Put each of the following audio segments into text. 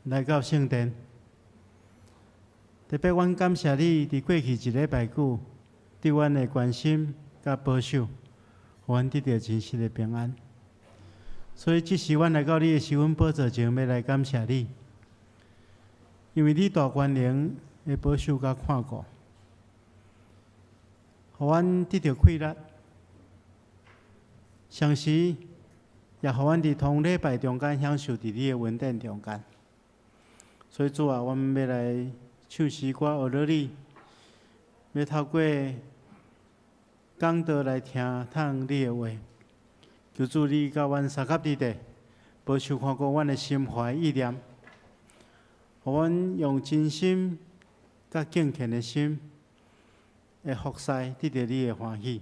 來到聖殿。特別阮感謝你，佇過去一禮拜久，對阮的關心佮保守，予阮得著真實的平安。所以，這時阮來到你的施恩寶座前，欲來感謝你，因為你大權能的保守佮看顧，予阮得著氣力，同時也予阮佇通禮拜中間享受佇你的恩典中間。所以主啊，阮欲來唱詩歌學你，欲透過講道來聽聽你的話。求主你佮阮相佮佇咧，保守看顧阮的心懷意念，予阮用真心佮敬虔的心，會服侍得著你的歡喜。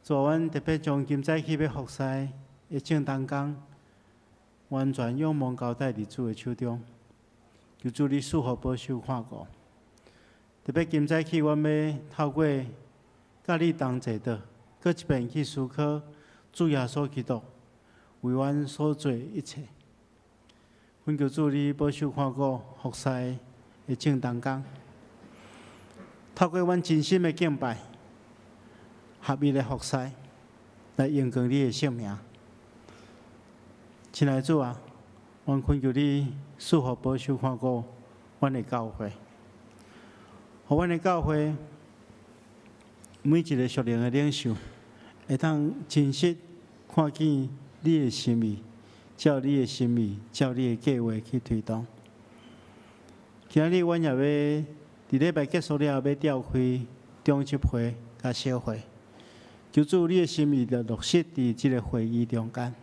主啊，阮特別將今早起欲服侍的眾同工，完全仰望交代佇主的手中。求主你賜福保守看顧。特別今早起，阮欲透過佮你同齊的，閣一遍去思考主耶穌基督為阮所做一切。懇求主你保守看顧服侍的眾同工，透過阮真心的敬拜，合一的服侍，來榮光你的聖名。親愛的主啊，阮懇求你賜福保守看顧阮的教會，予阮的教會每一个屬靈的領袖，會當真實看見你的心意，照你的心意，照你的計劃去推動。今仔日阮也欲佇禮拜結束了後，欲召開長執會佮小會，求主你的心意就落實佇這个會議中間。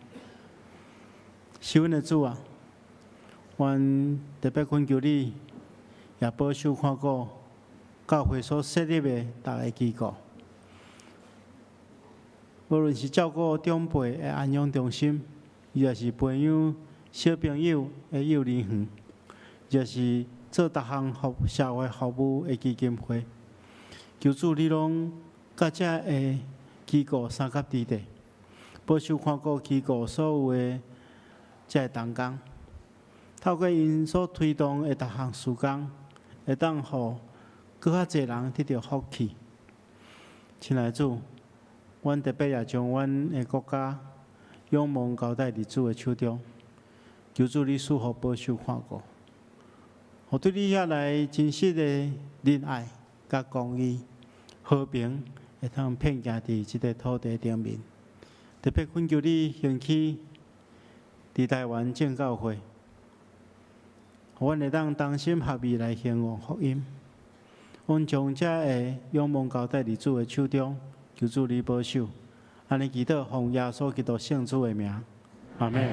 是阮的主啊，阮特別懇求你，也保守看顧教會所設立的逐个機構，無論是照顧長輩的安養中心，抑是培養小朋友的幼兒園，抑是做逐項服社會服務的基金會，求主你攏佮這个機構相佮佇咧，保守看顧機構所有的這个同工，透過𪜶所推動的逐項事工，會當予閣較濟人得著福氣。親愛的主，阮特別也將阮的國家仰望交代佇主的手中，求主你賜福保守看顧，予對你遐來真實的仁愛、佮公義、和平，會當遍行佇這个土地頂面。特別懇求你興起佇台灣眾教會，予阮會當同心合意來興旺福音。阮將這个仰望交代佇主的手中，求主你保守。按呢祈禱，奉耶穌基督聖子的名，阿們。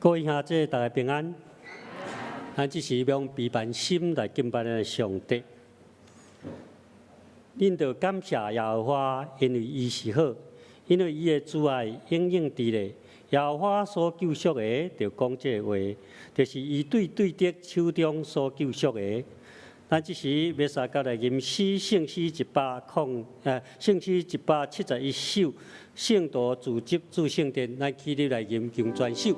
各位兄弟，大家平安。咱這時用平凡心來敬拜咱的上帝。恁著感謝耶和華，因為伊是好，因為伊的慈愛永遠佇咧。耶和華所救贖的，著講這個話，就是伊對對敵手中所救贖的。咱這時欲相佮來吟詩，聖詩聖詩171首，聖徒聚集主聖殿，咱起立來吟誦全首。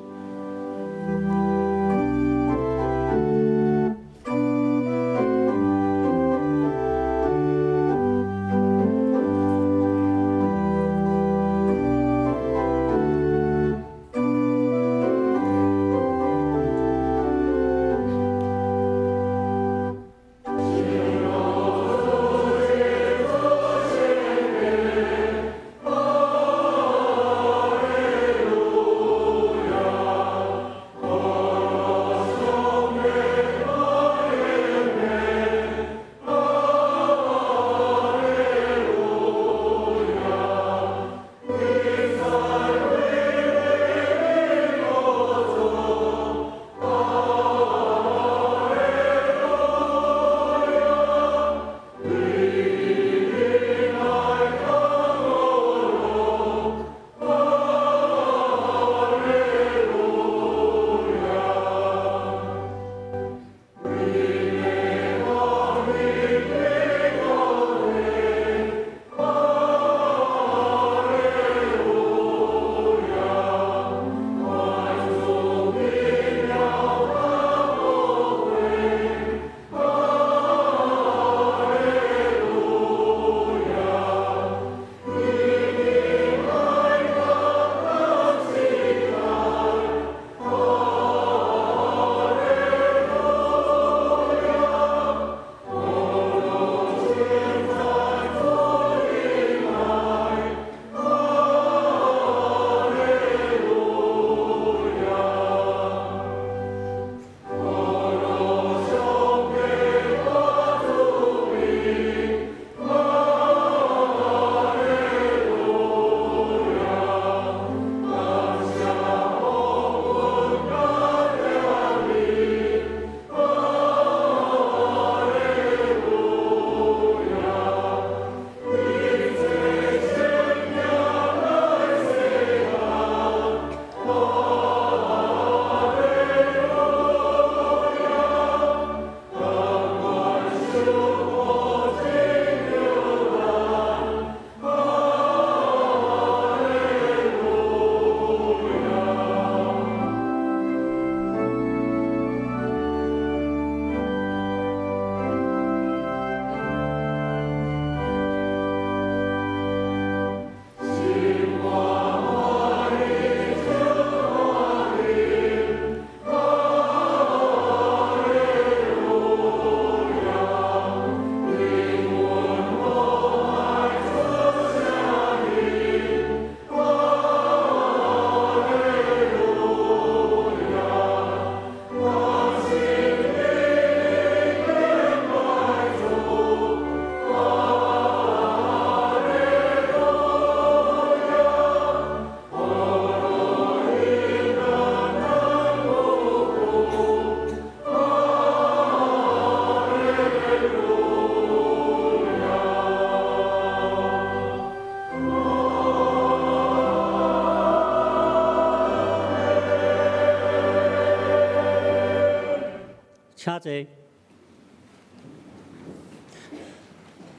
請坐。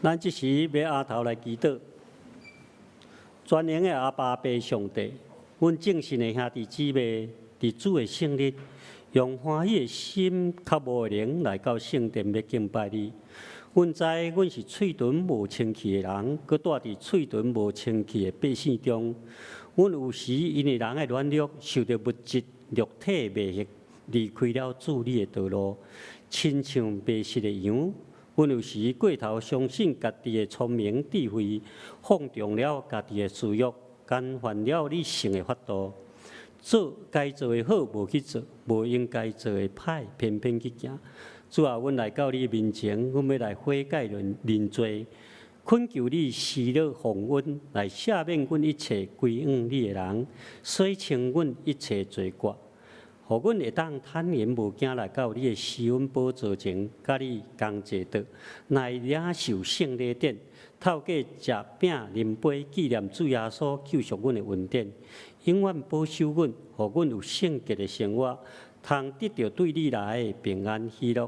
咱這時欲阿頭來祈禱。全能的阿爸父上帝，阮眾信的兄弟姊妹，佇主的聖日，用歡喜的心、渴慕的靈來到聖殿欲敬拜你。阮知阮是喙唇無清氣的人，閣蹛佇喙唇無清氣的百姓中。阮有時因為人的軟弱，受著物質、肉體的迷惑，離開了主你的道路，親像迷失的羊。阮有時過頭相信家己的聰明智慧，放縱了家己的私欲，干犯了你聖的法度。做該做的好無去做，無應該做的歹偏偏去行。主啊，阮來到你面前，阮欲來悔改認認罪，懇求你施樂鴻恩，來赦免阮一切歸向你的人，洗清阮一切罪過。予阮會當坦然無驚來到你的施恩寶座前，佮你仝坐桌，來領受聖禮典，透過食餅啉杯，紀念主耶穌救贖阮的恩典，永遠保守阮，予阮有聖潔的生活，通得著對你來的平安喜樂。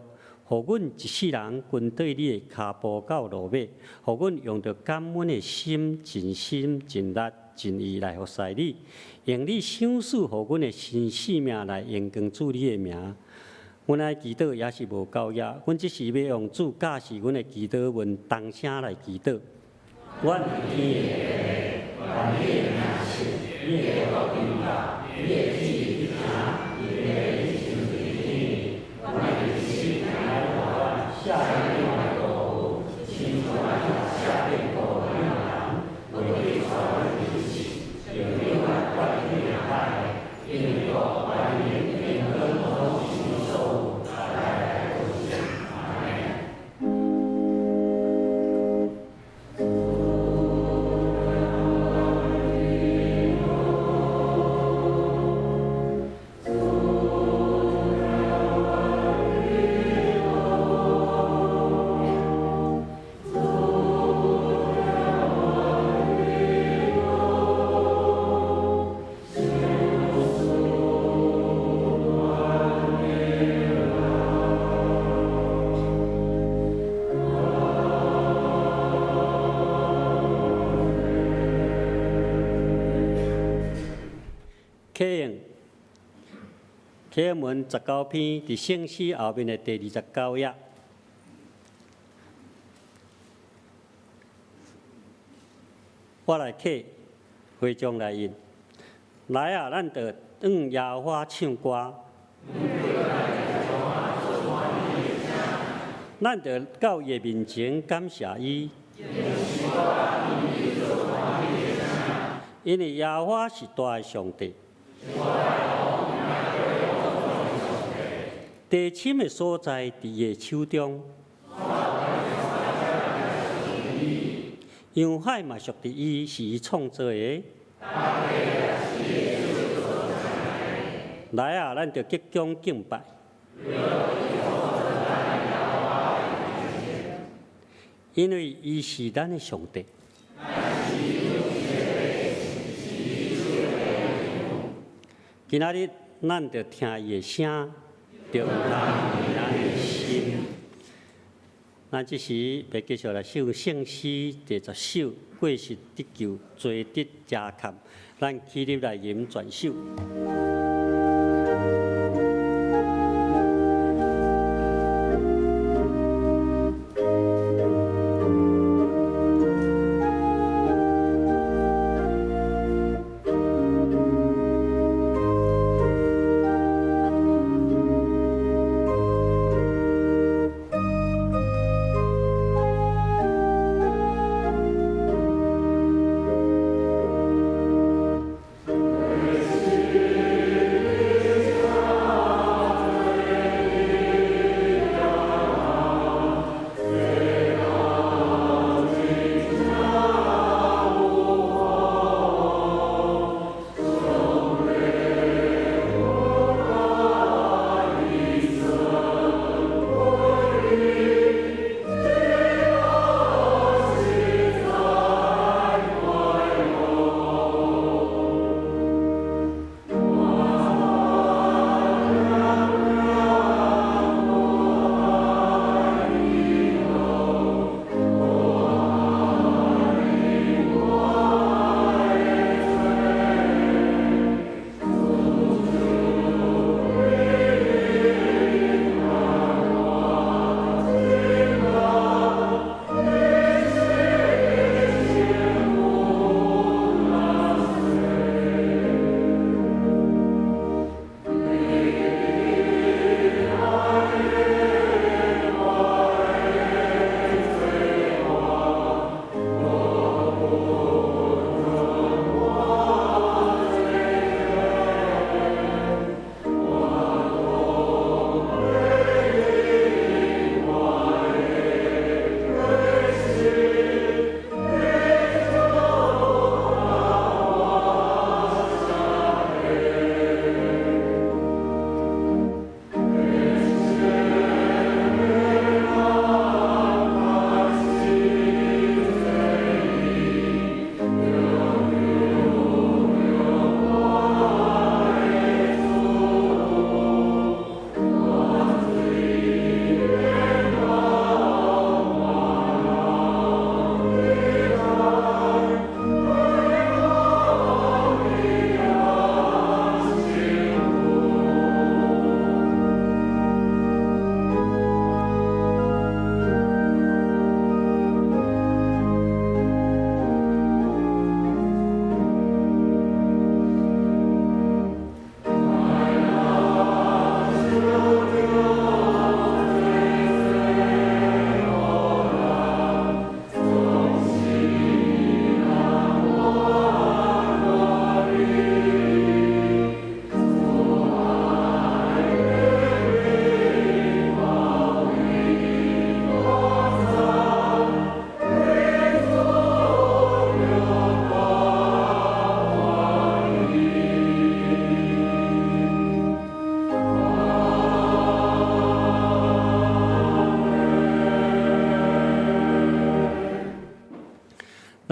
予阮一世人跟綴你的跤步到落尾，予阮用著感恩的心，盡心盡力盡意來服侍你，用你賞賜予阮的新生命來榮光主你的名。阮愛祈禱也是無夠額，阮這時欲用主教示阮的祈禱文同聲來祈禱。阮天的父，願你的名聖，你的國臨到，你的旨意行，佇地親像佇天。阮的日時來予阮下頓的五穀，親像咱赦免過阮的人，袂去帶阮入試，救阮脫離歹的，因為國、權柄、榮光攏是你所有，代代都是。阿們。啟應，啟應文19篇，佇聖詩後面的第29頁。我來啟，會眾來應。來啊，咱就向耶和華唱歌。咱就到伊的面前感謝伊。因為耶和華是大的上帝。地深的所在佇伊的手中，洋海嘛屬佇伊，是伊創造的。來啊，咱就鞠躬敬拜。因為伊是咱的上帝。今仔日咱就聽伊的聲，就毋通硬咱的心。咱這時欲繼續來唱聖詩第10首，過失得救，罪得遮蓋。咱起立來吟全首。 Thank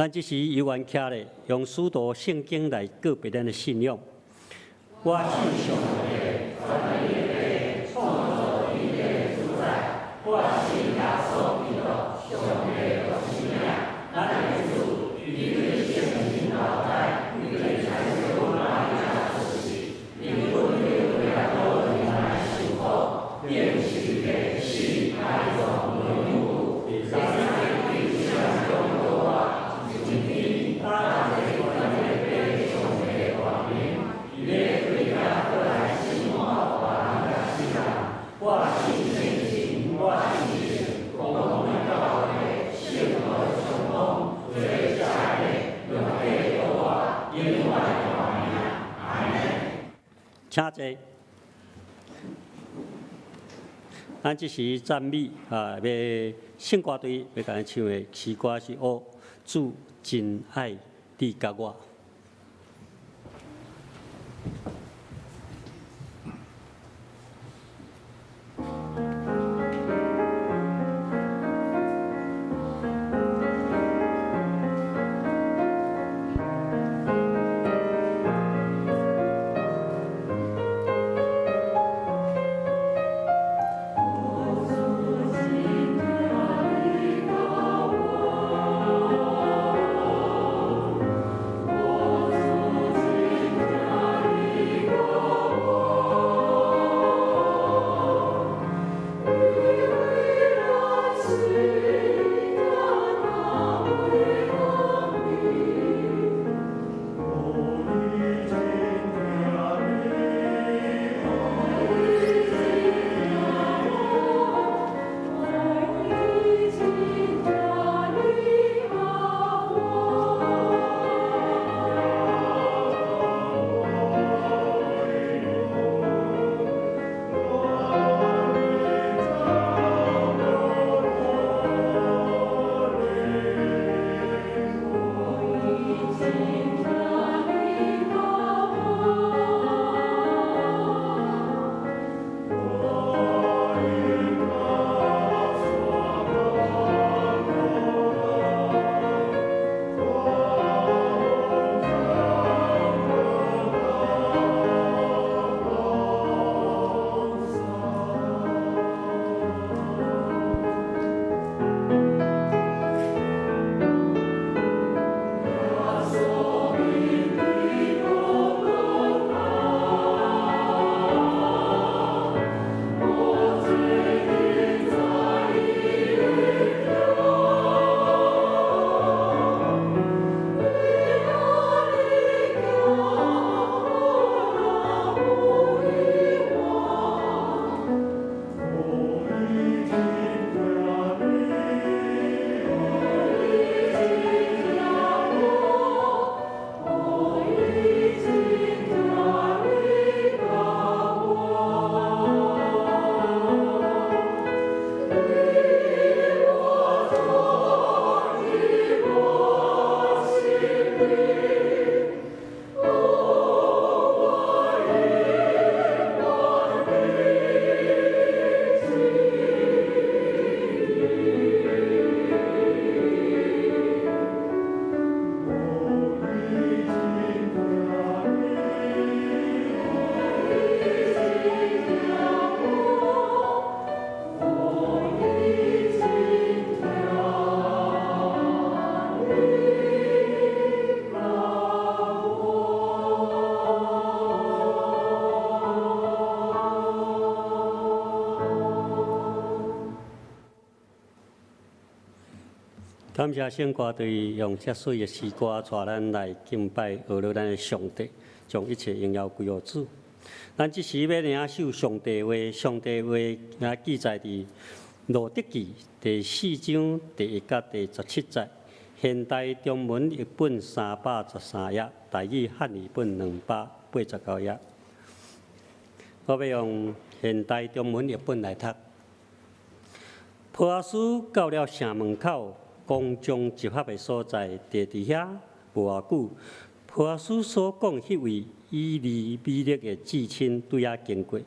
咱這時有緣徛咧，用使徒聖經來告白咱的信仰。我信上帝，全能的父，創造天地的主宰。我信耶穌基督，上帝的獨生子，咱的主，伊對聖靈投胎，對采聖母瑪利亞出世，為阮流耶路來受苦，釘十字架，死，埋葬，落陰府，第三日對死人中復活，升天，搭坐權柄上帝的大能，伊欲對遐閣來審判活人佮死人。我信聖神，我信公同的教會，聖徒的相通，罪的赦免，肉體的復活，永遠的活命。阿們。請坐。咱這時讚美啊，欲聖歌隊欲共咱唱的詩歌是《哦，主真愛你佮我》。感謝聖歌隊用遮媠的詩歌，帶咱來敬拜、學了咱的上帝，將一切榮耀歸予主。咱這時欲領受上帝話，上帝話也記載佇路得記第四章第一佮第十七節，現代中文譯本三百十三頁，台語漢語本兩百八十九頁。我欲用現代中文譯本來讀。波阿斯到了城門口，公眾集合的所在，佇佇遐無偌久，波阿斯所講彼位以利米勒的至親對遐經過，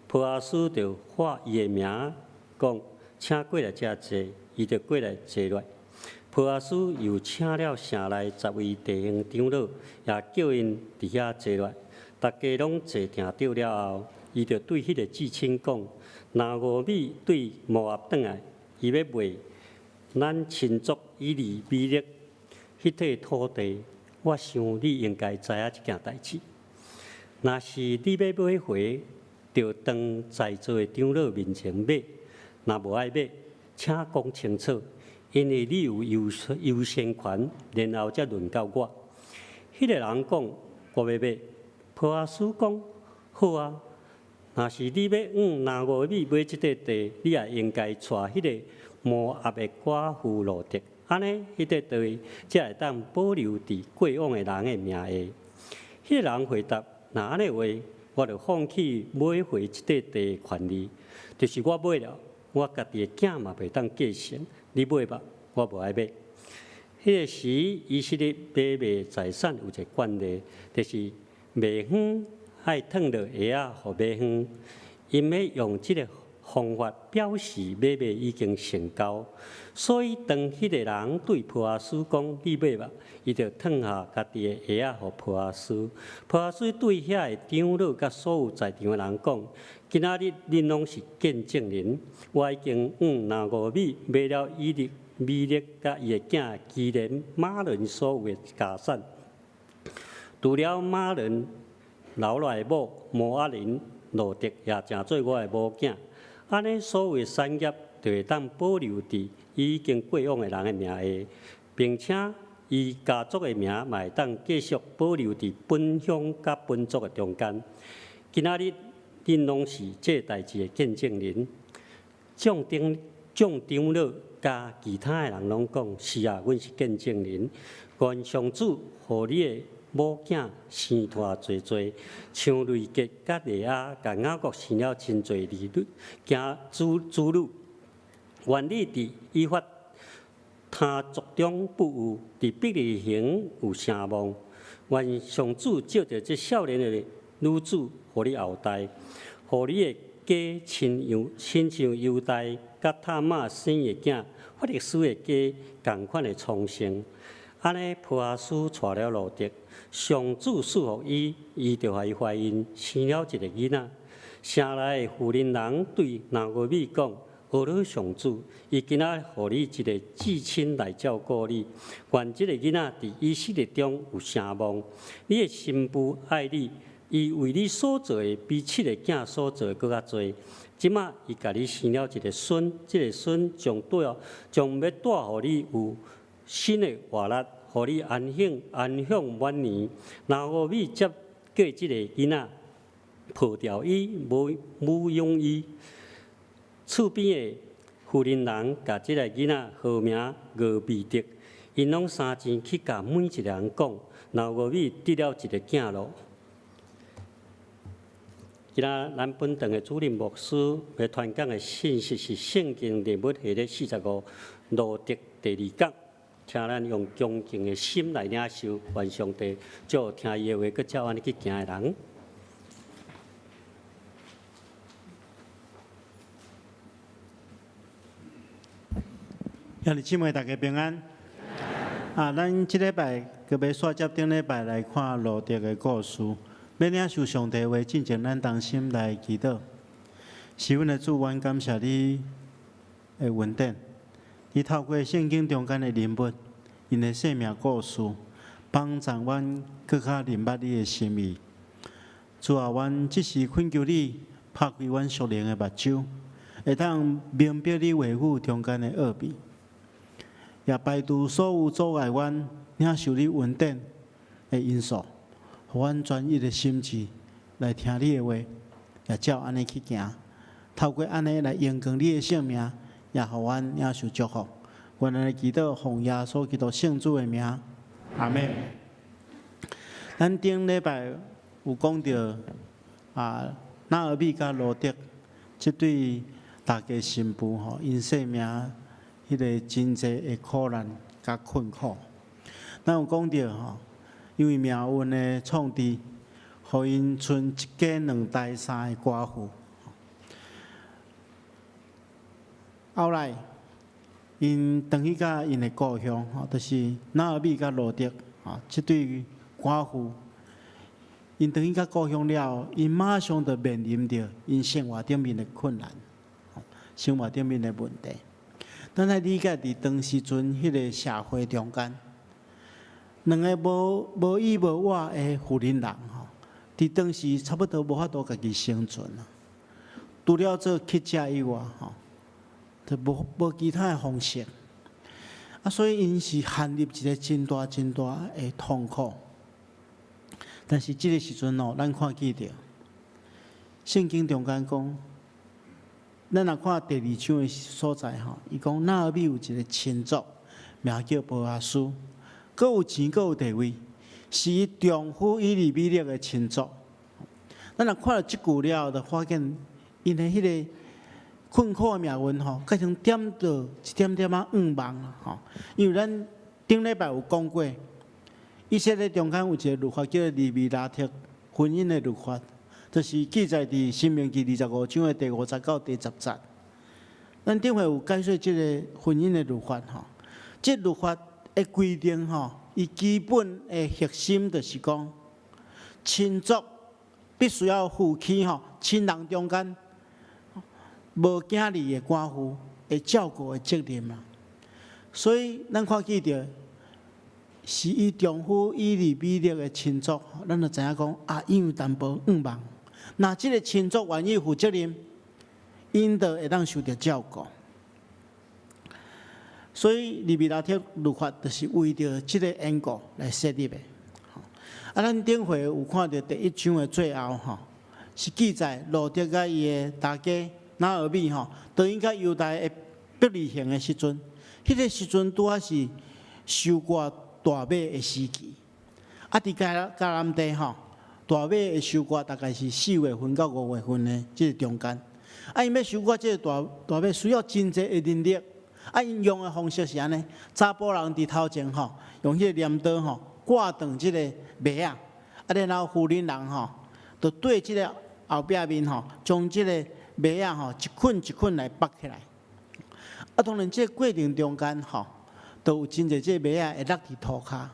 波阿斯就喊伊的名，講請過來遮坐，伊就過來坐落來。波阿斯又請了城內10位弟兄長老，也叫𪜶佇遐坐落。逐家攏坐定著了後，伊就對彼个至親講：拿俄米對摩押轉來，伊欲賣咱親族以利米勒彼塊土地，我想你應該知影這件代誌。若是你欲買回，就當在座的長老面前買；若無愛買，請講清楚，因為你有優先權，然後才輪到我。彼个人講：我欲買。波阿斯講：好啊，若是你欲向拿俄米買這塊地，你也應該娶彼个摩押的寡婦路得，按呢，彼塊地才會當保留佇過往的人的名下。彼个人回答：若按呢話，我就放棄買回這塊地的權利，就是我買了，我家己的囝嘛袂當繼承。你買吧，我無愛買。彼个時，以色列買賣財產有一个慣例，就是賣方愛褪落鞋仔予買方，𪜶欲用這个方法表示買賣已經成交。所以當彼个人對波阿斯講你買吧，伊就褪下家己的鞋仔予波阿斯。波阿斯對遐个長老佮所有在場的人講：今仔日恁攏是見證人，我已經向拿俄米買了以利米勒佮伊的囝基連瑪倫所有的家產。除了瑪倫留落來的某摩押人路得也成做我的某囝，按呢所有的產業就會當保留佇已經過往的人的名下，並且伊家族的名嘛會當繼續保留佇本鄉佮本族的中間。今仔日恁攏是這代誌的見證人，眾長老佮其他的人攏講：是啊，阮是見證人。願上主予你的某囝生湠濟濟，像類結佮利亞共雅各生了真濟兒女、囝子女。願你佇以法他族中富有，佇伯利恆有聲望。願上主藉著這少年的女子，予你後代，予你的家親像猶大佮他瑪生的囝法勒斯的家仝款的昌盛。按呢，波阿斯娶了路得，上主賜福伊，伊就予伊懷孕，生了一个囡仔。城內的婦人人對拿俄米講：呵咾上主，伊今仔予你一个至親來照顧你，願這个囡仔佇以色列中有聲望。你的新婦愛你，伊為你所做的比七个囝所做的閣較濟。這馬伊共你生了一个孫，這个孫將欲帶予你有新的活力，予你安享晚年。拿俄米接過這个囡仔，抱牢伊，撫養伊。厝邊的婦人人共這个囡仔號名俄備得，𪜶攏相爭去共每一个人講，拿俄米得了一个囝囉。今仔咱本堂的主任牧師欲傳講的信息是聖經利未系列45路得第二講，請咱用恭敬的心來領受，願上帝祝福聽伊的話，閣照按呢去行的人。兄弟姊妹，大家平安。啊，咱這禮拜閣欲續接頂禮拜來看路得的故事。欲領受上帝話，進前咱同心來祈禱。是阮的主，阮感謝你的恩典。你透過聖經中間的人物，𪜶的生命故事，幫助阮閣較認捌你的心意。主啊，阮這時懇求你，拍開阮屬靈的目睭，會當明白你話語中間的奧秘，也排除所有阻礙阮領受你恩典的因素，予阮專一的心志來聽你的話，也照按呢去行。透過按呢來榮光你的聖名，也予阮領受祝福。阮來祈禱，奉耶穌基督聖子的名，阿們。咱頂禮拜有講著啊，拿俄米佮路得這對大家新婦吼，𪜶生命彼个真濟的苦難佮困苦。咱有講著吼，因為命運的創治，予𪜶賰一家兩代三个寡婦。後來， 𪜶轉去佮𪜶的故鄉，吼，就是拿俄米佮路得，吼，這對寡婦。𪜶轉去佮故鄉了後，𪜶馬上就面臨著𪜶生活頂面的困難，生活頂面的問題。咱愛理解佇當時陣彼个社會中間，兩个無依無倚的婦人人吼，佇當時差不多無法度家己生存啊。除了做乞食以外，吼，就無其他的方式。啊，所以𪜶是陷入一个真大真大的痛苦。但是這个時陣哦，咱看見著聖經中間講，咱若看第二章的所在吼，伊講拿俄米有一个親族，名叫波阿斯，閣有錢閣有地位，是伊丈夫以利米勒的親族。咱若看著這句了後，就發現𪜶的彼个困苦的命運吼，變成點著一點點仔向望吼。因為咱頂禮拜有講過，以色列中間有一个律法叫做利未拉特婚姻的律法，就是記載佇申命記25章的第5節到第10節。咱頂回有解說這个婚姻的律法吼，這律法的規定吼，伊基本的核心就是講，親族必須要夫妻吼，親人中間無囝兒的寡婦會照顧的責任啊。所以咱看見著是伊丈夫以利米勒的親族，咱就知影講啊，𪜶有淡薄向望。若這个親族願意負責任，𪜶就會當受著照顧。所以利未拉特律法就是為著這个緣故來設立的。啊，咱頂回有看著第一章的最後吼，是記載路得佮伊的大家拿俄米吼，轉去到猶大的伯利恆的時陣，彼个時陣拄仔是收割大麥的時期。啊，佇迦南地吼，大麥的收割大概是4月份到5月份的這个中間。啊，𪜶欲收割這个大麥需要真濟的人力。啊，𪜶用的方式是按呢，查埔人佇頭前吼，用彼个鐮刀吼割斷這个麥仔，啊，然後婦人人吼，就對這个後壁面吼，將這個麥仔吼一捆一捆來縛起來。啊，當然這个過程中間吼，都有真濟這個麥仔會落佇塗跤。啊，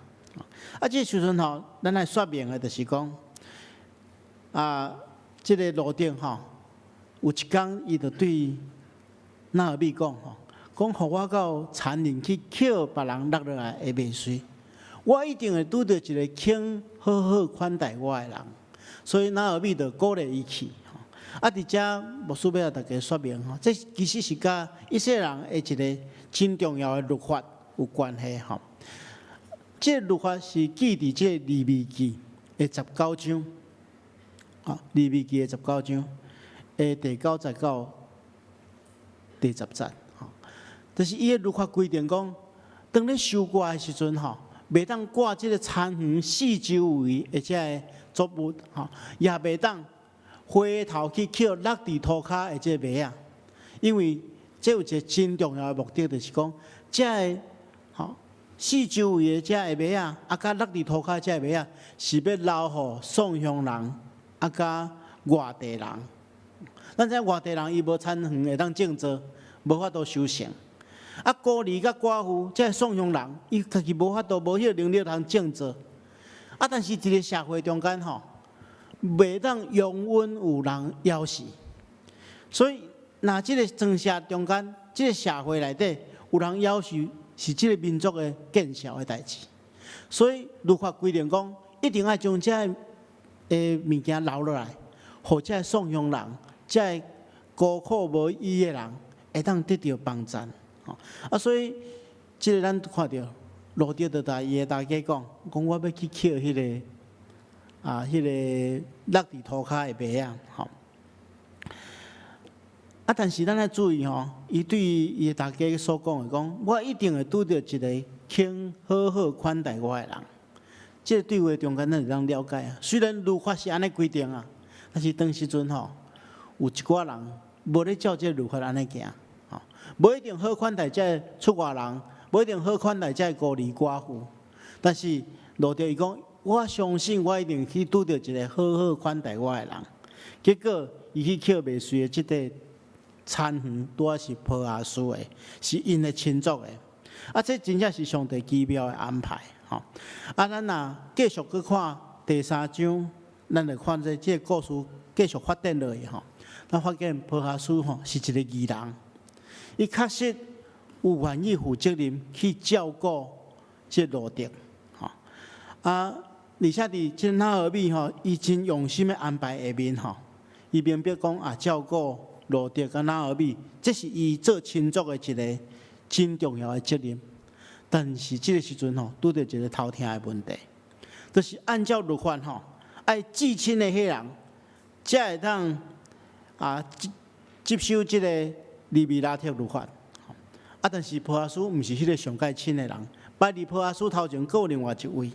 這个時陣吼，咱來說明的就是講，啊，這个路得吼，有一工伊就對拿俄米講吼，講予我到田林去抾別人落落來的麥穗，我一定會拄著一个肯好好款待我的人，所以拿俄米就鼓勵伊去。啊，佇遮牧師欲共大家說明吼，這其實是佮以色列人的一个真重要的律法有關係吼。這个律法是記佇這个利未記的十九章，啊，利未記的十九章的第9節到第10節。就是伊的律法規定講，當咧收割的時陣吼，袂當割這个田園四周圍的這个作物吼，也袂當回頭去抾落佇塗跤的這个麥仔，因為這有一个真重要的目的，就是講，這个吼四周圍的這个麥仔，啊，佮落佇塗跤這个麥仔，是欲留予喪鄉人，啊，佮外地人。咱知影外地人伊無田園會當種作，無法度收成。啊，孤兒佮寡婦，這个喪鄉人，伊家己無法度，無彼个能力通種作。啊，但是佇个社會中間吼，袂當容忍有人枵死。所以，若這个莊社中間，這个社會內底有人枵死，是這个民族的見笑的代誌。所以律法規定講，一定愛將這个的物件留落來，予這个喪鄉人、這个孤苦無依的人，會當得著幫贊。啊，所以這个咱看著路得就共伊的大家講，講我欲去抾彼个啊，彼个落佇塗跤的麥仔，吼。啊，但是咱愛注意吼，伊對伊的大家所講的講，我一定會拄著一个肯好好款待我的人。這个對話中間咱會當了解啊。雖然律法是按呢規定啊，但是當時陣吼，有一寡人無咧照這个律法按呢行。無一定好款待這个出外人，無一定好款待這个孤兒寡婦。但是路得伊講，我相信我一定去拄著一个好好款待我的人。結果，伊去抾麥穗的這塊田園拄仔是波阿斯的，是𪜶的親族的。啊，這真正是上帝奇妙的安排，吼。啊，咱若繼續去看第三章，咱就看這這個故事繼續發展落去，吼。咱發現波阿斯吼是一個義人，伊確實有願意負責任去照顧這路得，吼。啊，而且佇這拿俄米吼，伊真用心的安排下面吼，伊明白講啊，照顧路得佮拿俄米，這是伊做親族的一個真重要的責任。但是這個時陣吼，拄著一個頭疼的問題，就是按照律法吼，愛至親的彼人，才會當啊接接受這個利米拉特律法。啊，但是波阿斯毋是彼個上蓋親的人，擺佇波阿斯頭前，閣有另外一位。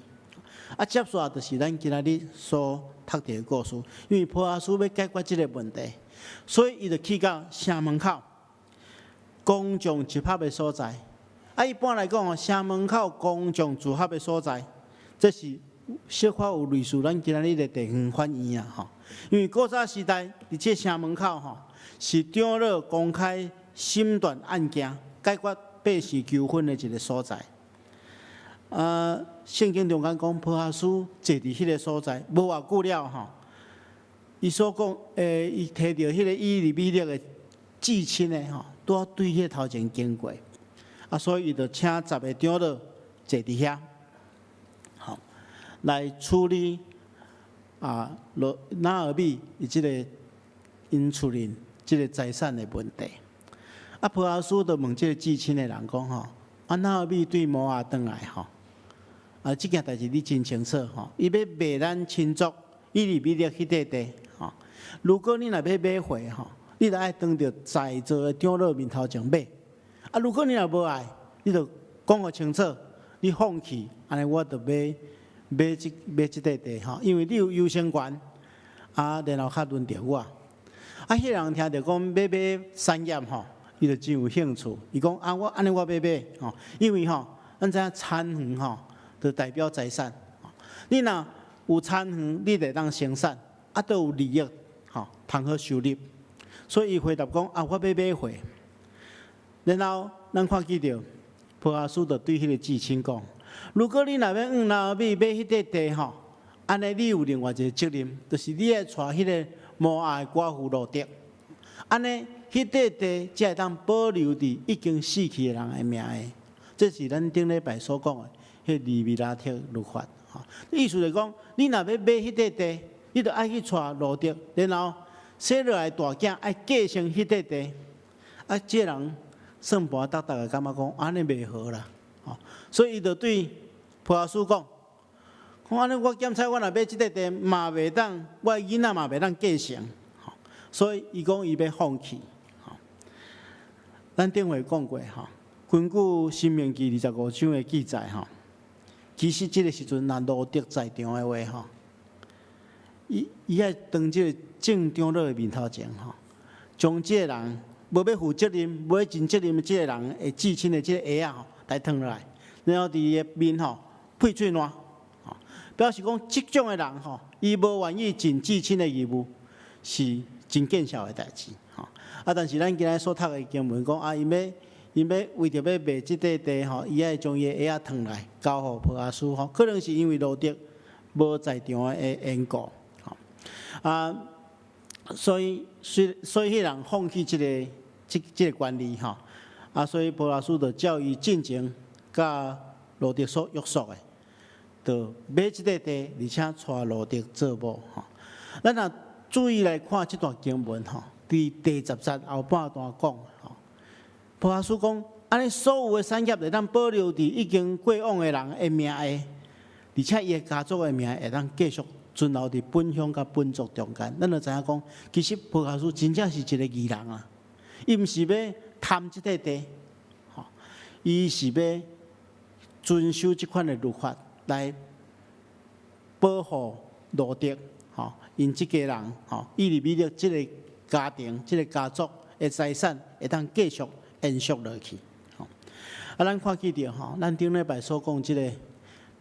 啊，接續就是咱今仔日所讀著的故事，因為波阿斯欲解決這個問題，所以伊就去到城門口公眾集合的所在。啊，一般來講，城門口公眾集合的所在，這是小可有類似咱今仔日的地方法院啊，吼。因為古早時代佇這城門口吼，是長老公開審斷案件、解決百姓糾紛的一個所在。啊，聖經中間講，波阿斯坐佇彼個所在，無偌久了吼，伊所講，伊提著彼個以利米勒的至親的吼，拄仔對彼個頭前經過，啊，所以伊就請十個長老坐佇遐，吼，來處理啊，羅拿俄米伊這個𪜶厝裡這個財產的問題。啊，波阿斯就問這個至親的人講吼，啊，拿俄米對摩押轉來吼。啊，這件代誌你真清楚吼，伊欲賣咱親族以利米勒彼塊地吼。如果你若欲買回吼，你著愛當著在座的長老面頭前買。啊，如果你若無愛，你著講予清楚，你放棄，按呢我著買買這買這塊地吼，因為你有優先權，啊，然後較輪著我。啊，彼個人聽著講欲買產業吼，伊就真有興趣。伊講啊，我按呢我欲買吼，因為吼，咱知影田園吼，就代表財產。你若有田園，你就會當生產，啊，都有利益，吼，通好收入。所以伊回答講啊，我欲買回。然後咱看見著波阿斯就對彼個至親講：如果你若欲向拿俄米買彼塊地吼，按呢你有另外一個責任，就是你愛娶彼個摩押的寡婦路得，按呢彼塊地才會當保留佇已經死去的人的名下。這是咱頂禮拜所講的。彼利米拉特律法，吼，意思就講，你若欲買彼塊地，你著愛去娶路得，然後生落來大囝愛繼承彼塊地。啊，這個人算盤觸觸的，感覺講按呢袂好啦，吼，所以伊就對波阿斯講，講按呢我檢查我若買這塊地嘛袂當，我的囡仔嘛袂當繼承，吼，所以伊講伊欲放棄，吼。咱頂回講過，吼，根據《申命記》25章的記載，吼。其實這個時陣，若路得在場的話，吼，伊伊愛當這個眾長老的面頭前，吼，將這個人無欲負責任、無欲盡責任的這個人的至親的這個鞋仔吼，來脫落來，然後佇伊的面吼噴喙瀾，吼，表示講這種的人吼，伊無願意盡至親的義務，是真見笑的代誌，吼。啊，但是咱今仔所讀的經文講啊，伊欲。伊欲為著欲賣這塊地吼，伊愛將伊的鞋仔脫來交予波阿斯吼，可能是因為路得無在場的緣故，吼啊，所以所所以彼人放棄這個這這個權利吼，啊，所以波阿斯就照伊進前佮路得所約束的，就買這塊地，而且娶路得做某吼。咱若注意來看這段經文吼，佇第10節後半段講吼。波阿斯講：按呢所有的產業會當保留佇已經過往的人的名下，而且伊的家族的名會當繼續存留佇本鄉佮本族中間。咱就知影講，其實波阿斯真正是一個義人啊！伊毋是欲貪這塊地，吼，伊是欲遵守這款的律法來保護路得，吼，𪜶這家人，吼，以利米勒這個家庭、這個家族的財產會當繼續延續落去，吼！啊，咱看見著吼，咱頂禮拜所講這個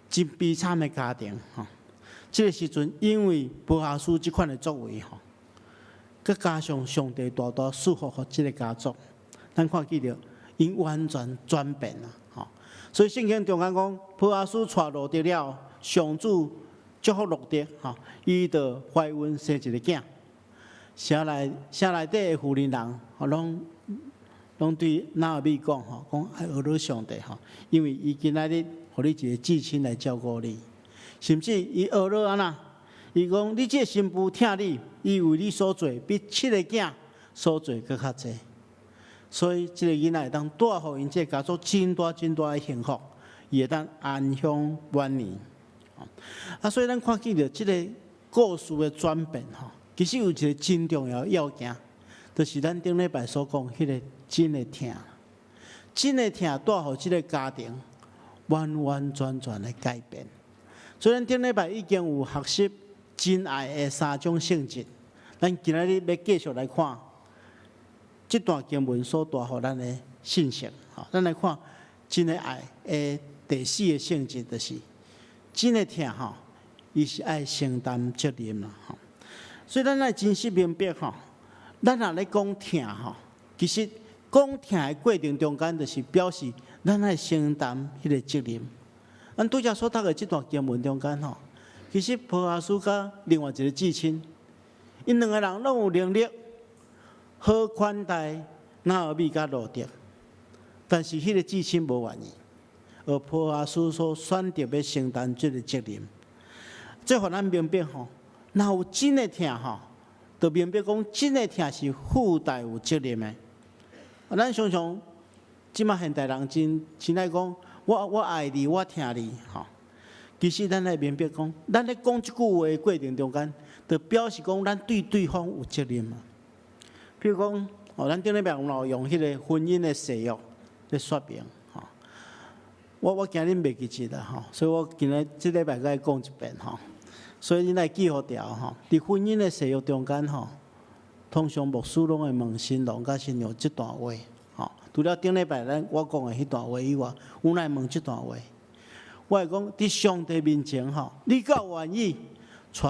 真悲慘的家庭，吼，這個時陣因為波阿斯這款的作為，吼，閣加上上帝大大賜福予這个家族，咱看見著𪜶完全轉變啦，吼！所以聖經中間講，波阿斯娶路得了，上主祝福路得，吼，伊就懷孕生一个囝。城內底的婦人人，吼，攏對拿俄米講，吼，講愛呵咾上帝，吼，因為伊今仔日予你一个至親來照顧你，甚至伊呵咾按怎？伊講你這个新婦疼你，伊為你所做比七个囝所做閣較濟，所以這个囡仔會當帶予𪜶這个家族真大真大的幸福，伊會當安享晚年。啊，所以咱看見著這个故事的轉變，吼，其實有一个真重要的要件，就是咱頂禮拜所講彼个真的疼，真的疼帶予這个家庭完完全全的改變。所以咱頂禮拜已經有學習真愛的三種性質，咱今仔日欲繼續來看這段經文所帶予咱的信息。吼，咱來看真的愛的第四个性質，就是真的疼吼，伊是愛承擔責任啦。吼，所以咱愛真實明白吼，咱若咧講疼吼，其實講疼的過程中間，就是表示咱愛承擔彼个責任。咱拄才所讀的這段經文中間吼，其實波阿斯佮另外一个至親，𪜶兩个人攏有能力好款待拿俄米佮路得，但是彼个至親無願意，而波阿斯所選擇欲承擔這个責任，這予咱明白吼，若有真的疼吼，就明白講真的疼是附帶有責任的。咱常常這馬現代人真愛講，我愛你，我疼你，吼。其實咱愛明白講，咱咧講這句話的過程中間，就表示講咱對對方有責任嘛。比如講，哦，咱頂禮拜有用彼个婚姻的誓約咧說明，吼。我驚恁袂記得啦，吼，所以我今日這禮拜閣愛講一遍，吼。所以恁愛記予牢，吼。佇婚姻的誓約中間，吼，通常牧師攏會問新郎佮新娘這段話，吼。除了頂禮拜咱我講的彼段話以外，阮愛問這段話。我會講，佇上帝面前，吼，你敢有願意娶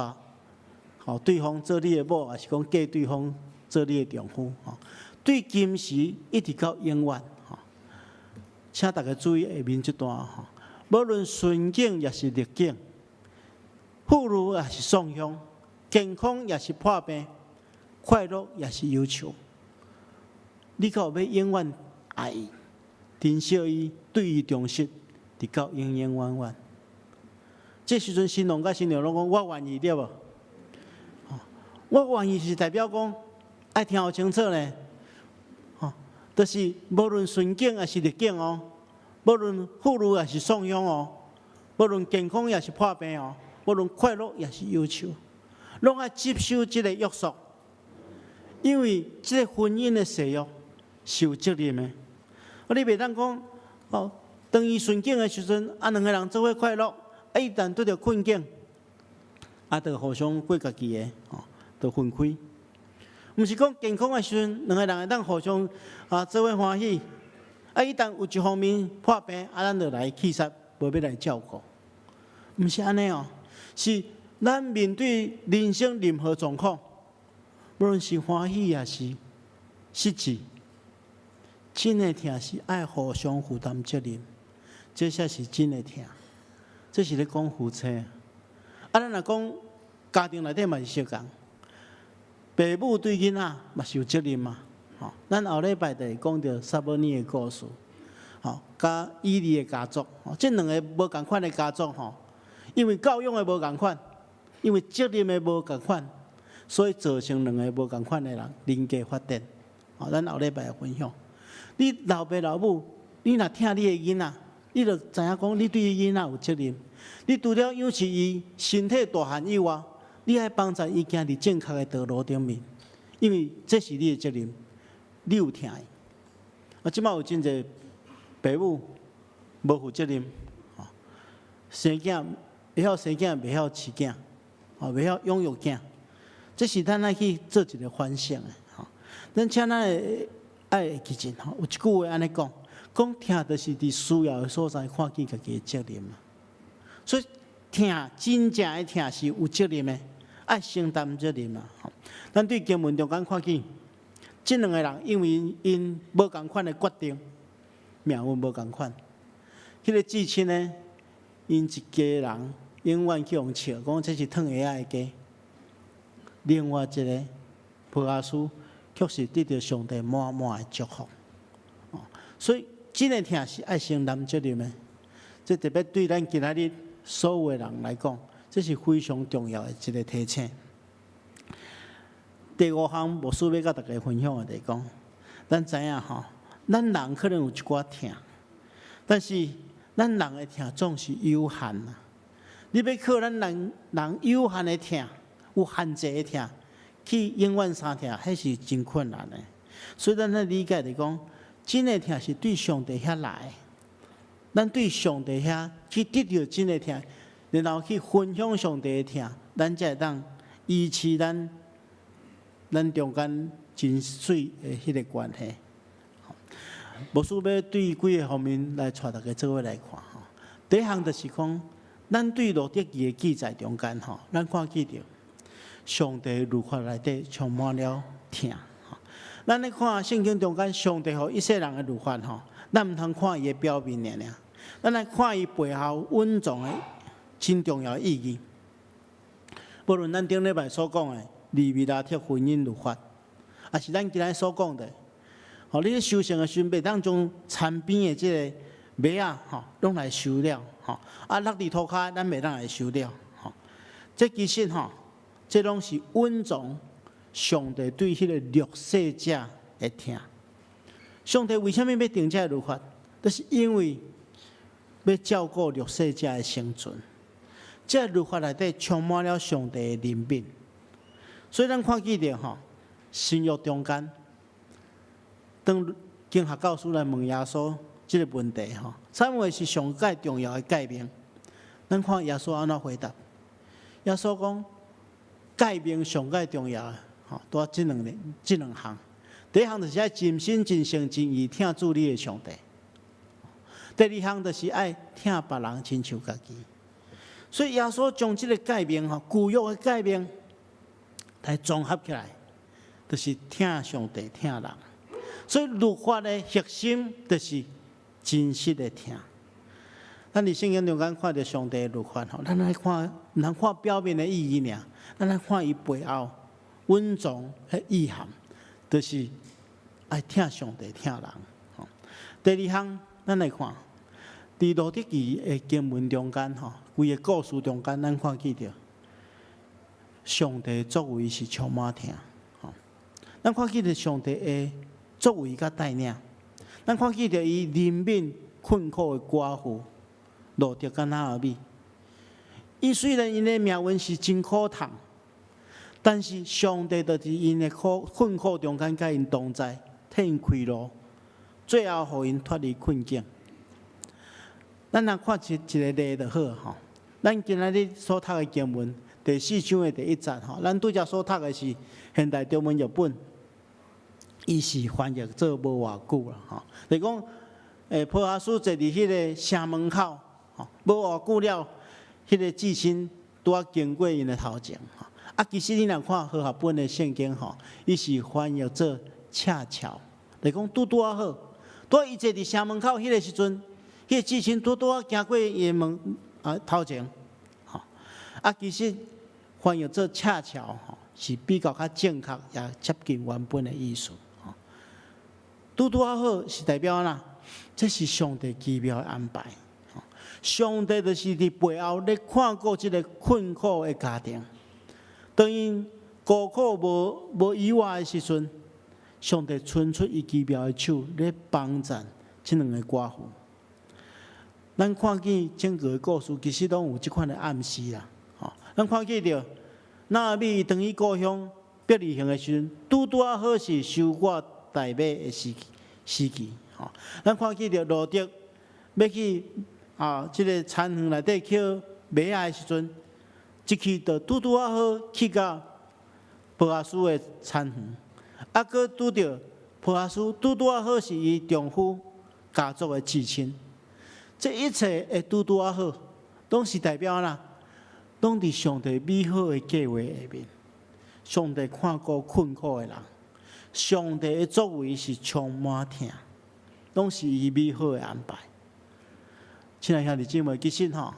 吼對方做你的某，抑是講嫁對方做你的丈夫？吼，對今時一直到永遠，吼，請大家注意下面這段，吼，無論順境抑是逆境，富裕抑是喪鄉，健康抑是破病，快樂抑是憂愁，你敢有欲永遠愛伊、珍惜伊、對伊忠實，直到永永遠遠？這時陣新郎佮新娘攏講我願意，對無？我願意是代表講愛聽予清楚呢。吼，就是無論順境抑是逆境哦，無論富裕抑是喪鄉哦，無論健康抑是破病哦，無論快樂抑是憂愁，攏愛接受這个約束，因為這个婚姻的誓約是有責任的。啊，你袂當講哦，當伊順境的時陣，啊，兩个人做伙快樂，啊，一旦拄著困境，啊，就互相過家己的，吼，就分開。毋是講健康的時陣，兩个人會當互相啊做伙歡喜，啊，一旦有一方面破病，啊，咱就來棄殺，無欲來照顧。毋是按呢哦，是咱面對人生任何狀況，無論是歡喜抑是失志，真的疼是愛互相負擔責任，這才是真的疼。這是咧講夫妻。啊，咱若講家庭內底嘛是相仝，爸母對囡仔嘛是有責任嘛。吼，咱後禮拜就會講著撒母耳的故事，吼，佮以利的家族，吼，這兩个無仝款的家族，吼，因為教養的無仝款，因為責任的無仝款，所以造成兩个無仝款的人人格發展。吼，咱後禮拜會分享。你老爸老母，你若疼你的囡仔，你就知影講，你對伊囡仔有責任。你除了養育伊身體大漢以外，你愛幫助伊行佇正確的道路頂面，因為這是你的責任，你有疼伊。啊，這擺有真濟爸母無負責任，生囝會曉生囝，袂曉飼囝，哦，袂曉養育囝，這是咱愛去做一个反省的。吼，咱請咱會愛會記得吼，有一句話按呢講，講疼就是佇需要的所在看見家己的責任嘛。所以疼真正的疼是有責任的，愛承擔責任啊！咱對經文中間看見，這兩个人因為𪜶無仝款的決定，命運無仝款。彼個至親呢，𪜶一家人永遠去予笑，講這是褪鞋仔的家。另外一个波阿斯，卻是得著上帝滿滿的祝福。所以真的疼是愛承擔責任的。這特別對咱今仔日所有的人來講，這是非常重要的一個提醒。第五項牧師欲佮大家分享的就是講，咱知影吼，咱人可能有一寡疼，但是咱人的疼總是有限啊。你欲靠咱人人有限的疼，有限制的疼，去永遠相疼，彼是真困難的。所以咱愛理解就是講，真的疼是對上帝遐來，咱對上帝遐去得著真的疼，然後去分享上帝的疼，咱才會當維持咱中間真媠的彼个關係。牧師欲對幾个方面來帶大家做伙來看吼。第一項就是講，咱對路得記的記載中間吼，咱看見著上帝律法內底充滿了疼。咱咧看聖經中間上帝予以色列人的律法吼，咱毋通看伊的表面爾爾，咱來看伊背後蘊藏的真重要的意義。無論咱頂禮拜所講的利未拉特婚姻律法，抑是咱今仔所講的，吼，你咧收成的時陣，袂當將田邊的這个麥仔吼，攏來收了，吼，啊，落佇塗跤，咱袂當來收了，吼。這其實吼，這攏是蘊藏上帝對彼个弱勢者的疼。上帝為啥物欲定這个律法？就是因為欲照顧弱勢者的生存。這个律法內底充滿了上帝的憐憫，所以咱看見著吼，新約中間，當經學教師來問耶穌這个問題吼，啥物是上蓋重要的誡命？咱看耶穌按怎回答？耶穌講，誡命上蓋重要的吼，拄仔這兩項。第一項就是愛盡心、盡性、盡意疼主你的上帝。第二項就是愛疼別人親像家己。所以耶穌將這个誡命吼，舊約的誡命來綜合起來，就是疼上帝、疼人。所以律法的核心就是真實的疼。咱佇聖經中間看著上帝的律法吼，咱來看，毋通看表面的意義爾，咱來看伊背後蘊藏的意涵，就是愛疼上帝、疼人。第二項，咱來看，佇路得記的經文中間吼，規个故事中間，咱看見著上帝作為是充滿疼。吼，咱看見著上帝的作為佮帶領，咱看見著伊憐憫困苦的寡婦路得佮拿俄米。伊雖然𪜶的命運是真苦痛，但是上帝就佇𪜶的苦困苦中間，佮𪜶同在，替𪜶開路，最後予𪜶脫離困境。咱若看一一個例就好吼。咱今仔日所讀的經文第四章的第一節吼，咱拄才所讀的是現代中文譯本，伊是翻譯做無偌久啦吼。就是講，波阿斯坐佇彼个城門口，吼，無偌久了，彼个至親拄仔經過𪜶的頭前吼。啊，其實你若看和合本的聖經吼，伊是翻譯做恰巧，就是講拄拄仔好，拄仔伊坐佇城門口彼个時陣，彼個至親拄拄仔行過伊的門啊頭前，吼。啊，其實翻譯做恰巧吼，是比較較正確，也接近原本的意思。吼，拄拄仔好是代表按怎？這是上帝奇妙的安排。上帝就是佇背後咧看顧這个困苦的家庭。當𪜶孤苦無無依倚的時陣，上帝伸出伊奇妙的手咧幫贊這兩个寡婦。咱看見整個的故事，其實攏有這款的暗示啦。吼，咱看見著拿俄米轉去故鄉伯利恆的時陣，拄拄仔好是收割大麥的時時期。吼，咱看見著路得欲去啊，這个田園內底抾麥仔的時陣，一去就拄拄仔好去到波阿斯的田園，啊，閣拄著波阿斯拄拄仔好是伊丈夫家族的至親。這一切的拄拄仔好，攏是代表按怎？攏佇上帝美好的計劃下面。上帝看顧困苦的人，上帝的作為是充滿疼，攏是伊美好的安排。親愛兄弟姊妹，其實吼，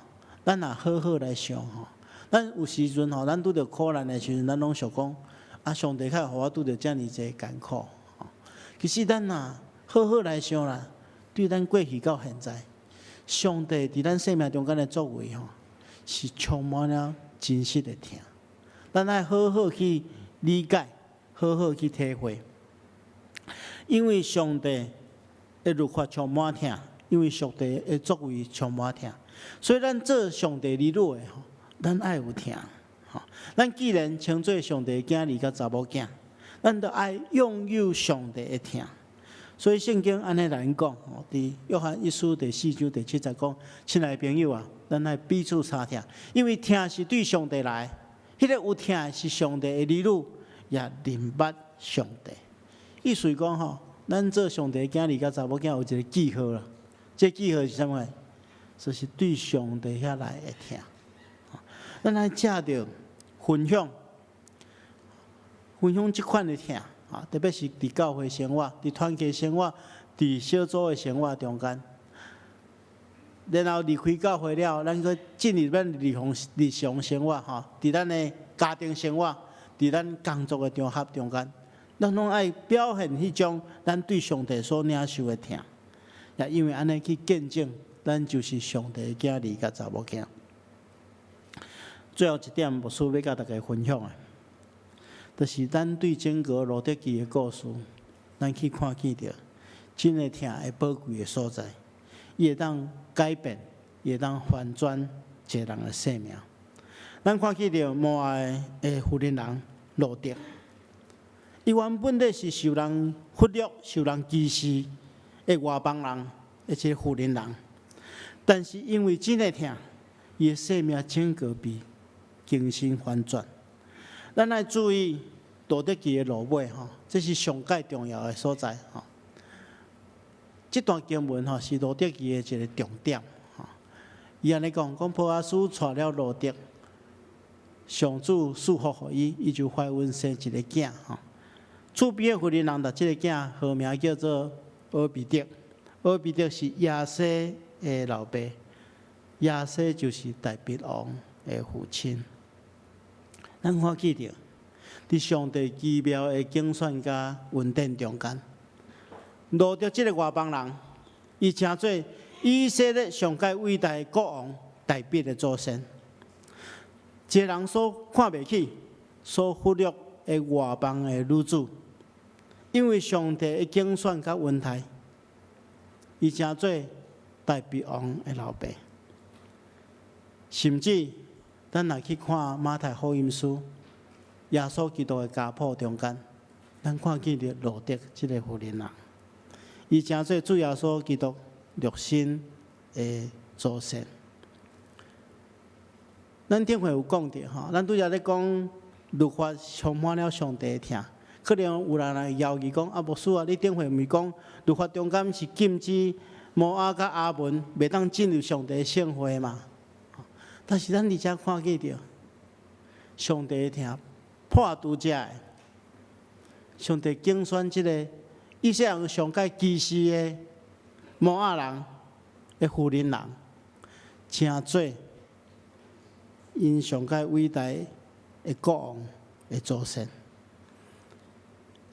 咱若好好來想吼，咱有時陣吼，咱拄著苦難的時陣，咱攏想講，啊，上帝敢會予我拄著遮爾濟艱苦。其實咱若好好來想啦，對咱過去到現在，上帝佇咱生命中間的作為吼，是充滿了真實的疼。咱愛好好去理解，好好去體會，因為上帝的律法充滿疼，因為上帝的作為充滿疼，所以咱做上帝兒女的吼，咱愛有疼。吼，咱既然稱做上帝的囝兒佮查某囝，咱就愛擁有上帝的疼。所以聖經按呢來講，吼，佇約翰一書第四章第七節講：親愛的朋友啊，咱愛彼此相疼，因為疼是對上帝來，彼個有疼是上帝的兒女，也認捌上帝。意思講吼，咱做上帝的囝兒佮查某囝有一個記號啦。這記號是啥物？就是對上帝遐來的疼。咱愛藉著分享，分享這款的疼。啊，特別是佇教會生活、佇團契生活、佇小組的生活中間，然後離開教會了，咱閣進入咱日常日常生活，吼，佇咱的家庭生活，佇咱工作的場合中間，咱攏愛表現彼種咱對上帝所領受的疼，也因為按呢去見證，咱就是上帝的囝兒佮查某囝。最後一點，牧師欲佮大家分享的，就是咱對整個路得記的故事，咱去看見著真的疼的寶貴的所在，伊會當改變，伊會當翻轉一個人的生命。咱看見著摩押的婦人人路得，伊原本咧是受人忽略、受人歧視的外邦人，的這個婦人人，但是因為真的疼，伊的生命整個被更新翻轉。咱愛注意路得記的落尾吼，這是上蓋重要的所在吼。這段經文吼是路得記的一個重點吼。伊按呢講，講波阿斯娶了路得，上主賜福予伊，伊就懷孕生一個囝吼。厝邊的婦人人，這個囝號名叫做俄備得，俄備得是耶西的老爸，耶西就是大衛王的父親。咱看見著，佇上帝奇妙的揀選佮恩典中間，路得這個外邦人，伊成做以色列上蓋偉大的國王大衛的祖先。一個人所看袂起、所忽略的外邦的女子，因為上帝的揀選佮恩待，伊成做大衛王的老爸。甚至咱若去看馬太福音書，耶穌基督的家譜中間，咱看見著路得這個婦人人，伊成做主耶穌基督肉身的祖先。咱頂回有講著吼，咱拄才咧講律法充滿了上帝的疼，可能有人來猶豫講啊，牧師啊，你頂回毋是講律法中間是禁止摩押佮亞捫袂當進入上帝的聖會嘛？但是咱佇遮看見著上帝的疼破除這个，上帝揀選這個以色列人上蓋歧視的摩押人的婦人人，成做𪜶上蓋偉大的國王的祖先，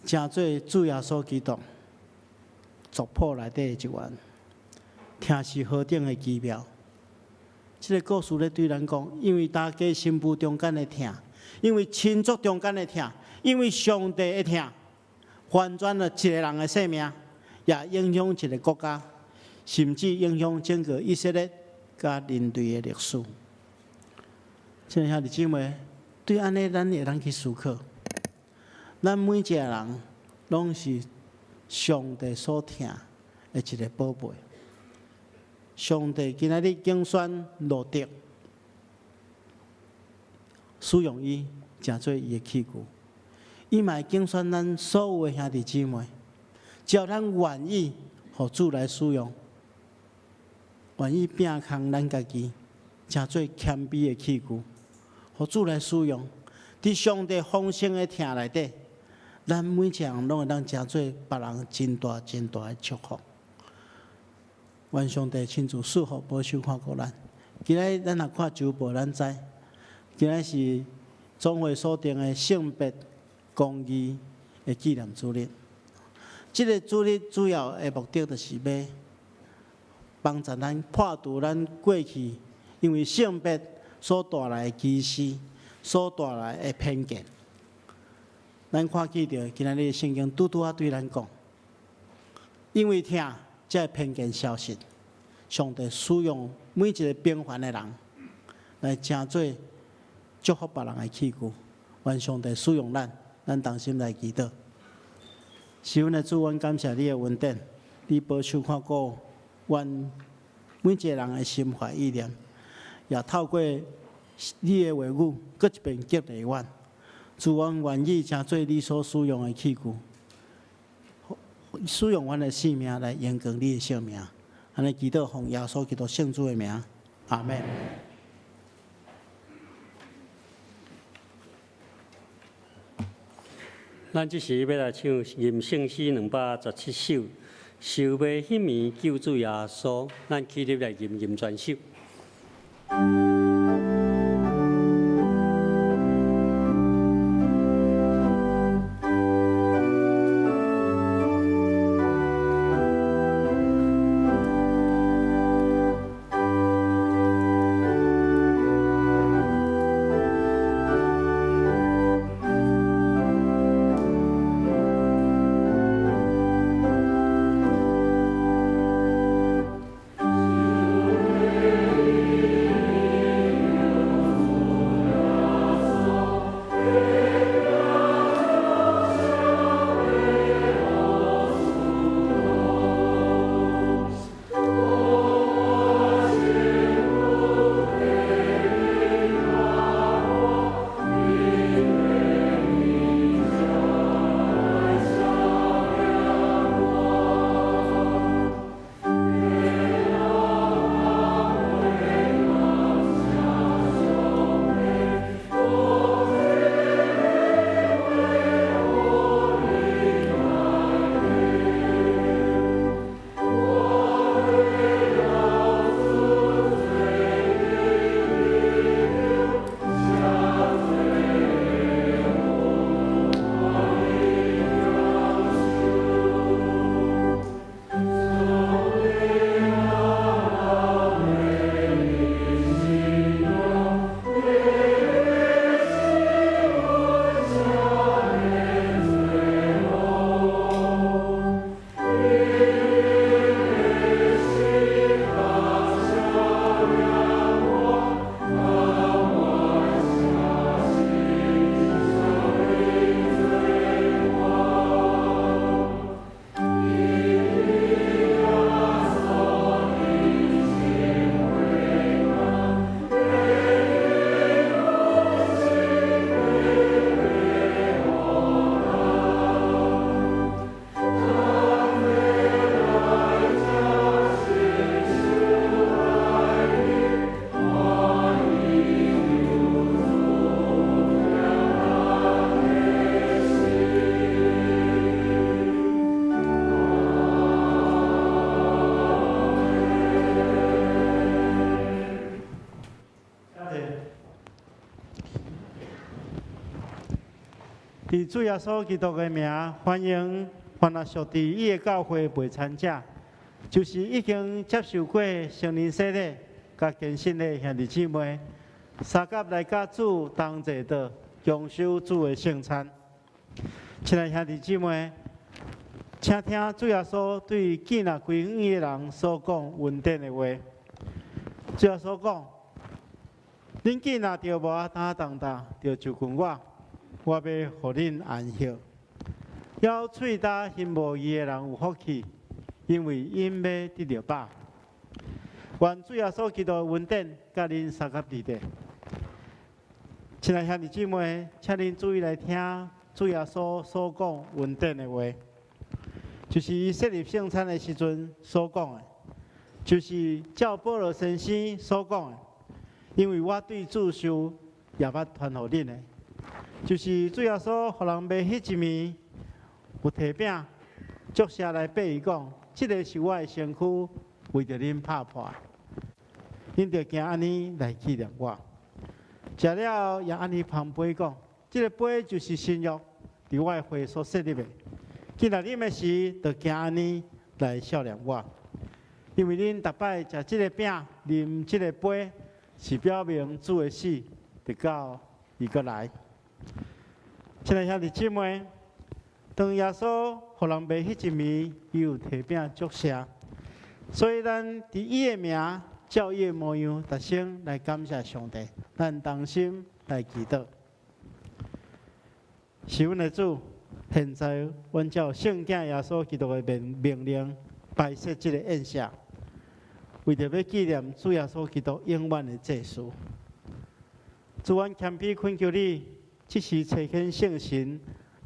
成做主耶穌基督族譜內底的一員，疼是何等的奇妙！這個故事咧對咱講，因為大家新婦中間的疼，因為親族中間的疼，因為上帝的疼，翻轉了一個人的生命，也影響一個國家，甚至影響整個以色列佮人類的歷史。親愛兄弟姊妹，對按呢，咱會當去思考，咱每一個人攏是上帝所疼的一個寶貝。上帝今仔日揀選路得，使用伊，成做伊的器具。伊嘛會揀選咱所有的兄弟姊妹，只要咱願意，予主來使用，願意摒空咱家己，成做謙卑的器具，予主來使用。佇上帝豐盛的疼內底，咱每一個人攏會當成做別人真大真大的祝福。願上帝親自賜福保守看顧咱。今仔日咱若看週報，咱知今仔是總會所定的性別公義的紀念主日。這个主日主要的目的，就是欲幫助咱破除咱過去因為性別所帶來的歧視、所帶來的偏見。咱看見著今仔日聖經拄拄仔對咱講，因為疼，這个偏見消失。上帝使用每一个平凡的人來成做祝福別人的器具。願上帝使用咱，咱同心來祈禱。是阮的主，阮感謝你的恩典，你保守看顧阮每一个人的心懷意念，也透過你的話語，閣一遍激勵阮。主，阮願意成做你所使用的器具，使用阮的生命來榮光你的聖名。按呢祈禱，奉耶穌基督聖子的名，阿們。咱這時欲來唱吟聖詩217首，受賣彼暝救主耶穌，咱起立來吟吟全首。佇主耶穌基督的名，歡迎凡若屬佇伊的教會袂參者，就是已經接受過聖靈洗禮、佮堅信的兄弟姊妹，相佮來佮主同坐桌，共守主的聖餐。親愛兄弟姊妹，請聽主耶穌對見若歸向的人所講恩典的話。主耶穌講：恁見若著無擔重擔，就就近我。我欲予恁安息。枵喙焦心無義的人有福氣，因為𪜶欲得著飽。願主耶穌基督的恩典佮恁相佮佇咧。親愛兄弟姊妹，請恁注意來聽主耶穌所講恩典的話，就是伊設立聖餐的時陣所講的，就是照保羅先生所講的。因為我對主受也捌傳予恁的，就是主耶穌予人賣彼一暝，有提餅，祝謝來擘伊講：這个是我的身軀，為著恁拍破。恁著行按呢來紀念我。食了後也按呢捧杯講：這个杯就是新約，佇我的血所設立的。既然啉的時，著行按呢來數念我。因為恁逐擺食這个餅、啉這个杯，是表明主的死，直到伊閣來。親愛兄弟姊妹，當耶穌予人賣彼一暝，伊有提餅祝謝，所以咱佇伊的名，照伊的模樣，逐聲來感謝上帝。咱同心來祈禱。是阮的主，現在阮照聖子耶穌基督的命令，擺設這个宴席，為著欲紀念主耶穌基督永遠的祭司。主，阮謙卑懇求你，這時差遣聖神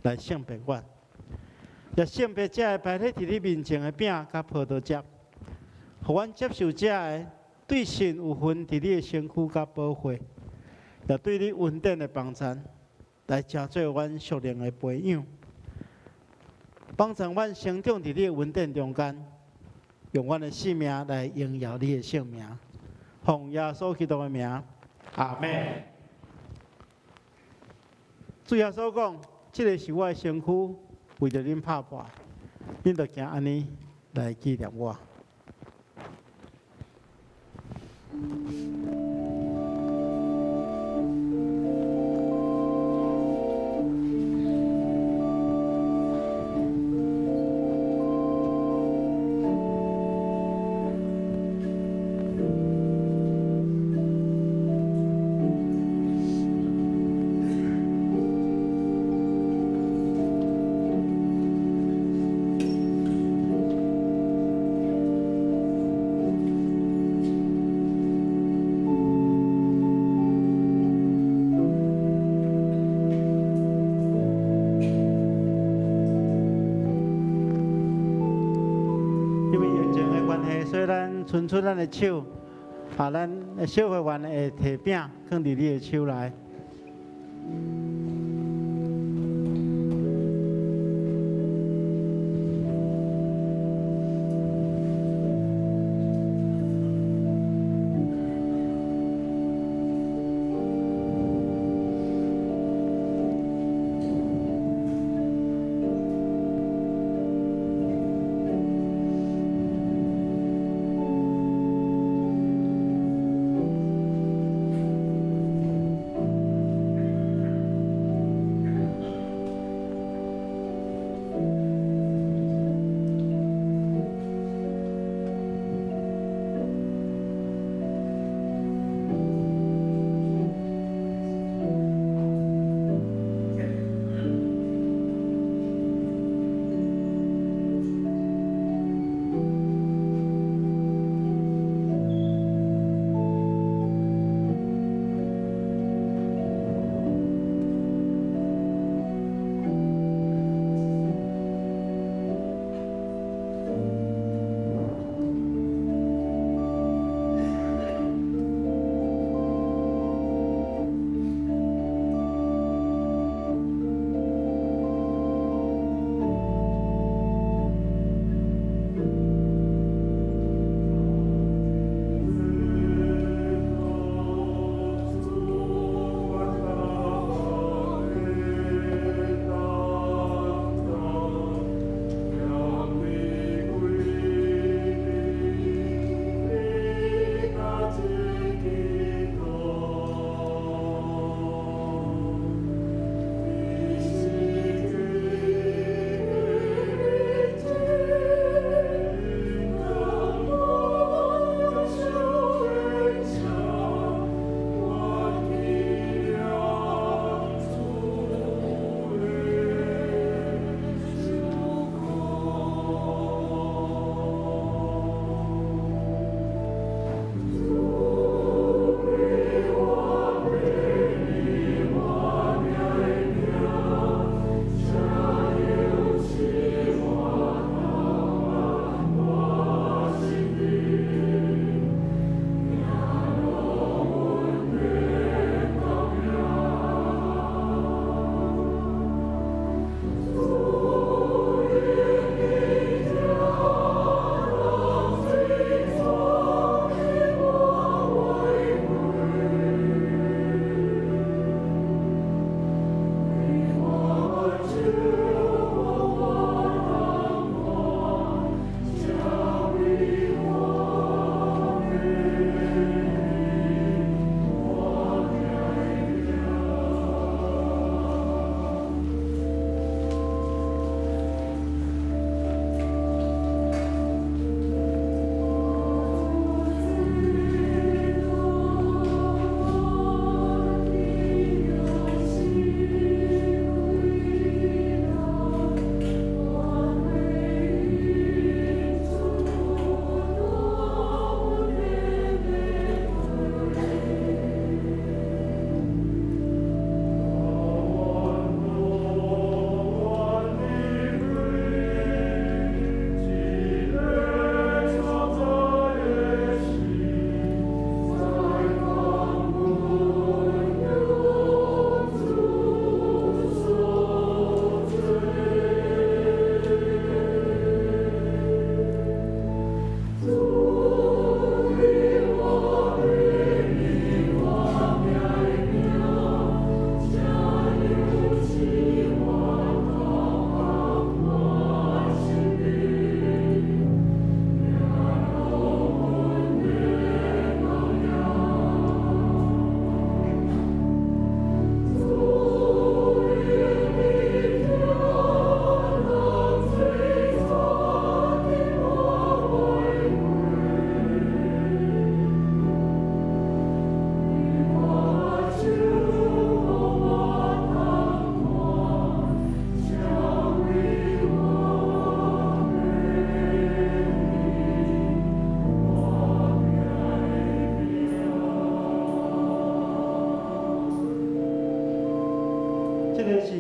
來聖別阮，也聖別這个擺佇你面前的餅佮葡萄汁，予阮接受這个對神有份佇你的身軀佮寶血，也對你恩典的幫贊，來成做阮屬靈的培養，幫助阮成長佇你的恩典中間，用阮的生命來榮耀你的聖名，奉耶穌基督的名，阿們。主耶穌講：這个是我的身軀，為著恁拍破，恁著行按呢來紀念我。因為疫情的關係，所以咱伸出咱的手，啊，咱的小會員會提餅囥佇你的手內。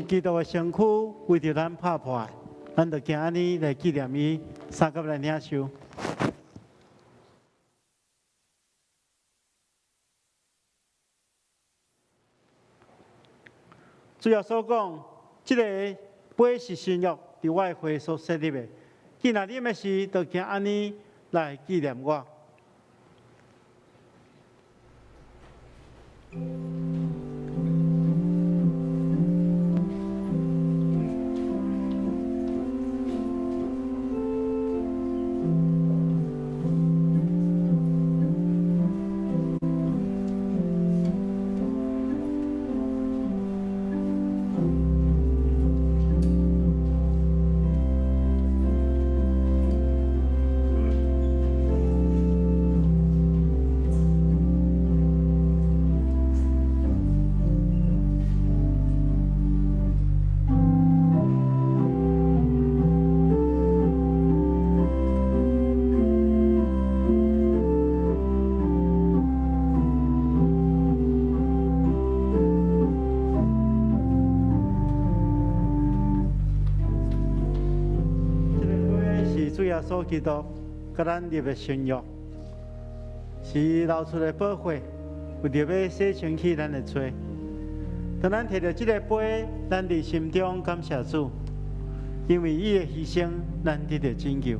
基督的身軀為著咱拍破的，咱就行按呢來紀念伊，相佮來領受。主耶穌講：這个杯是新約，佇我的血所設立的。既若啉的時，就行按呢來紀念我。這个杯是主耶穌基督佮咱立的新約，是流出的寶血，為著欲洗清去咱的罪。當咱提著這个杯，咱佇心中感謝主，因為伊的犧牲，咱得著拯救。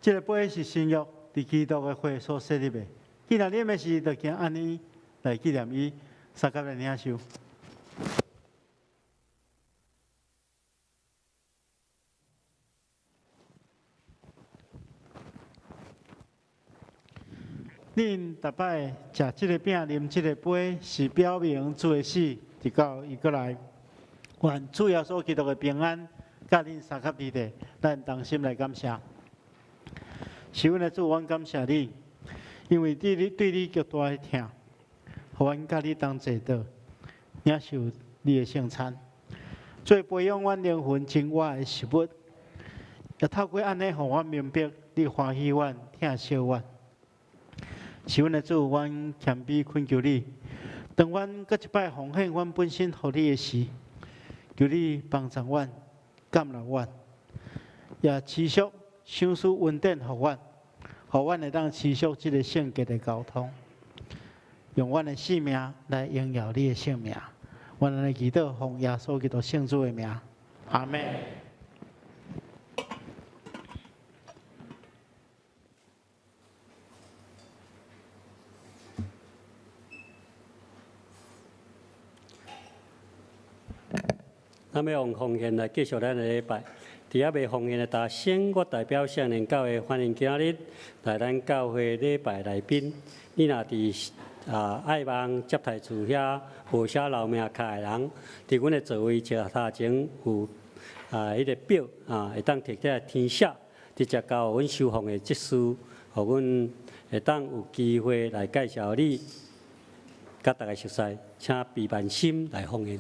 這個杯是新約佇基督的血所設立的。既然啉的時，就行按呢來紀念伊，相佮來領受。恁逐擺食這个餅、啉這个杯，是表明主的死，直到伊閣來。願主耶穌基督的平安，佮恁相佮佇咧，咱同心來感謝。是阮的主，阮感謝你，因為對你對你極大的疼，予阮佮你同齊桌，領受你的聖餐，做培養阮靈魂真活的食物，也透過按呢，予阮明白你歡喜阮、疼惜阮。是阮的主，阮謙卑懇求你，當阮閣一擺奉獻阮本身予你的時，求你幫助阮、建立阮，也持續賞賜恩典予阮，予阮會當持續這个聖潔的交通，用阮的性命來榮耀你的聖名。阮按呢祈禱，奉耶穌基督聖主的名，阿們。咱欲用奉獻來繼續咱的禮拜。佇猶未奉獻的大先，我代表聖靈教會歡迎今仔日來咱教會禮拜來賓。你若佇愛網接待處遐無寫留名卡的人，佇阮的座位前頭前有彼个表會當摕起來填寫，直接交予阮收奉的執事，予阮會當有機會來介紹你，佮大家熟似，請畢萬心來奉獻。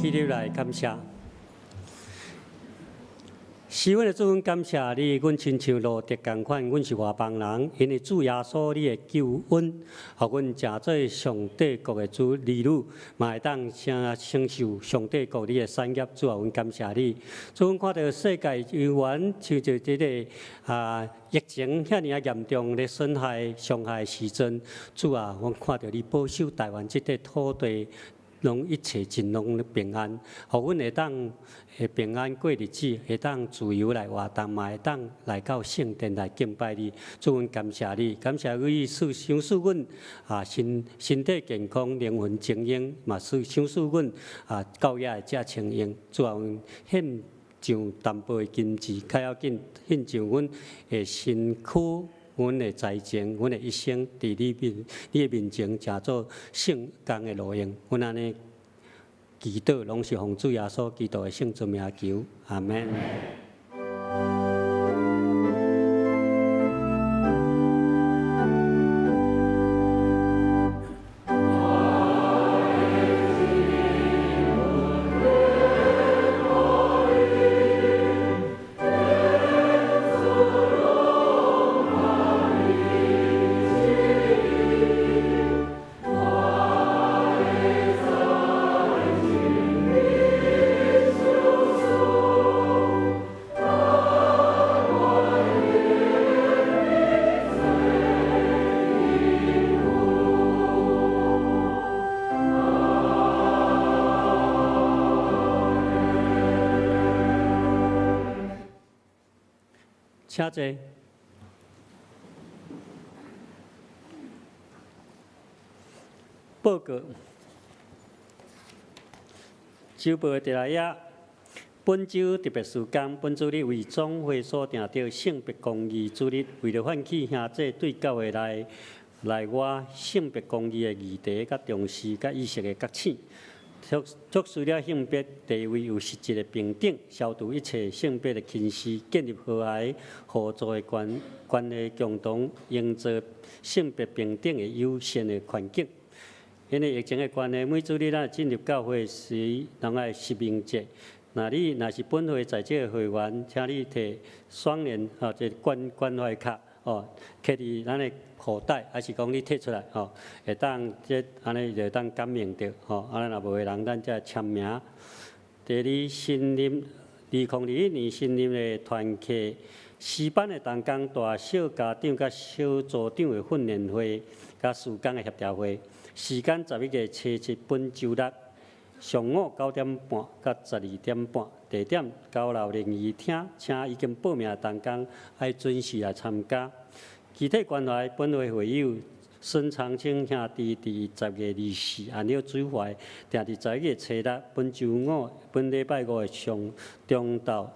起立來感謝。是阮的主，阮感謝你，阮親像路得仝款，阮是外邦人，因為主耶穌你的救恩，予阮成做上帝國的子兒女，嘛會當承受上帝國你的產業。主啊，阮感謝你。主，阮看著世界猶原像著這个疫情遐爾仔嚴重咧損害傷害的時陣，主啊，阮看著你保守台灣這塊土地，攏一切盡攏平安，予阮會當會平安過日子，會當自由來活動，嘛會當來到聖殿來敬拜你。主，阮感謝你，感謝你賜賞賜阮身體健康、靈魂精英，嘛賜賞賜阮教業會遮充盈。主啊，阮獻上淡薄的金錢，較要緊獻上阮的身軀、阮的才情、阮的一生，佇你的面前，成做聖工的路用。阮按呢祈禱，攏是奉主耶穌基督的聖尊名求，阿門。請坐。報告。週報的第六頁，本週特別事工，本主日為總會所訂著性別公義主日，為著喚起兄弟對教會內外性別公義的議題佮重視佮意識的覺醒。促使了性別地位有實質的平等，消除一切性別的歧視，建立和諧合作的關係，共同營造性別平等的友善的環境。因為疫情的關係，每主日咱進入教會時，攏愛實名制。若你若是本會在職的會員，請你提雙連這個關懷卡哦，揢佇咱的褲袋，還是講你提出來吼，會當這按呢就會當感應著吼。若無的人，咱才簽名。第二，新任2021年新任的團契詩班的同工大小家長佮小組長的訓練會，佮事工的協調會，時間11月初7本週六上午9點半到12點半，地點九樓聯誼廳，請已經報名的同工愛準時來參加。具體關懷本會會友孫長青兄弟佇10月24按了主懷，定佇11月初六本週五本禮拜五的上中晝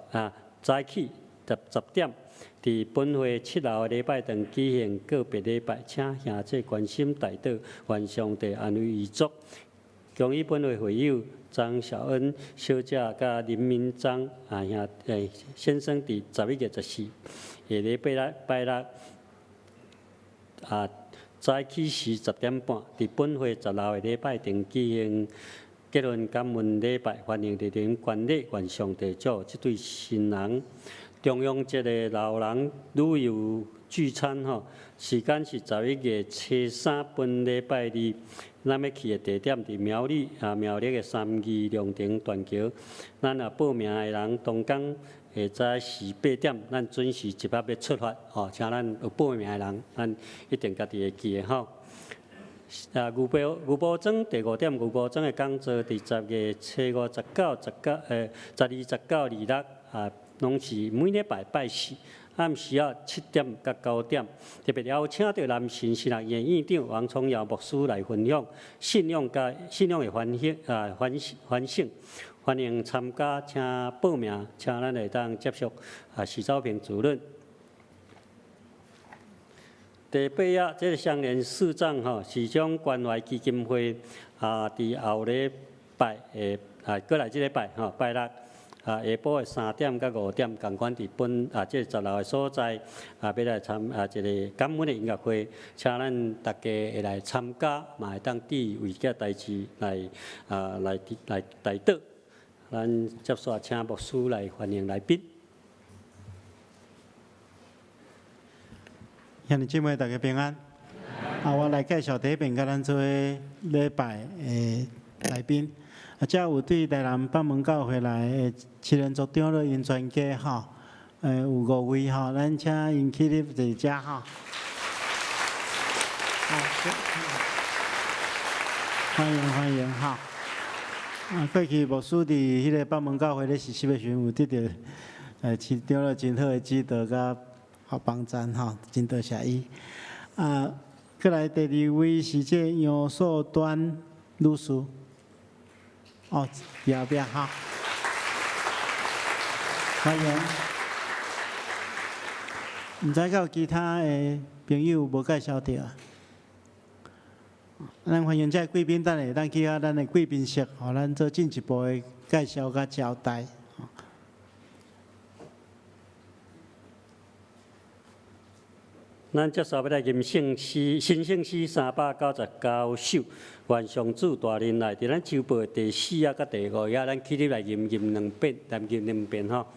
早起10點，佇本會7樓的禮拜堂舉行告別禮拜，請兄弟關心代禱，願上帝安慰遺族。恭喜本會會友張小恩小姐佮林明章兄先生佇11月14下禮拜六拜六早起時10點半，佇本會10樓的禮拜堂舉行結婚感恩禮拜，歡迎蒞臨觀禮，願上帝祝福這對新人。重陽節的老人旅遊聚餐吼，時間是11月初3本禮拜二，咱欲去的地點佇苗栗的三義龍亭斷橋。咱若報名的人，當工下早時8點，咱準時集合欲出發吼，請咱有報名的人，咱一定家己會記得吼。牛埔莊第五點，牛埔莊的講座佇10月初5、19、1912、19、26攏是每禮拜拜四暗時7點到9點，特別邀請著南神神學院院長王聰堯牧師來分享信仰佮信仰的反省，歡迎參加，請報名，請咱會當接觸徐昭平主任。第八頁，這個雙連市長吼，市長關懷基金會佇後禮拜的過來這禮拜吼，拜六下晡的3點到5點，仝款佇本這個10樓的所在欲來參一個感恩的音樂會，請咱大家會來參加，嘛會當注意為這代誌來來來代禱。咱接續請牧師來歡迎來賓。兄弟姊妹，大家平安。啊，我來介紹第一遍佮咱做伙禮拜的來賓。啊，遮有對台南北門教會來的七人族長老𪜶全家吼，有五位吼，咱請𪜶起立佇遮吼。好，歡迎歡迎吼。啊，過去牧師佇彼个北門教會咧實習的時陣，有得著市長老真好的指導佮好幫贊吼，真多謝伊。啊，過來第二位是這楊素端女士，哦，佇後壁吼，歡迎。毋知敢有其他的朋友無介紹著啊？咱歡迎這個貴賓，等下咱去遐咱的貴賓室，予咱做進一步的介紹佮交代。咱接續欲來吟聖詩，新聖詩399首，願上主大臨來，佇咱周報的第四頁佮第五頁，咱起立來吟吟兩遍，來吟兩遍吼。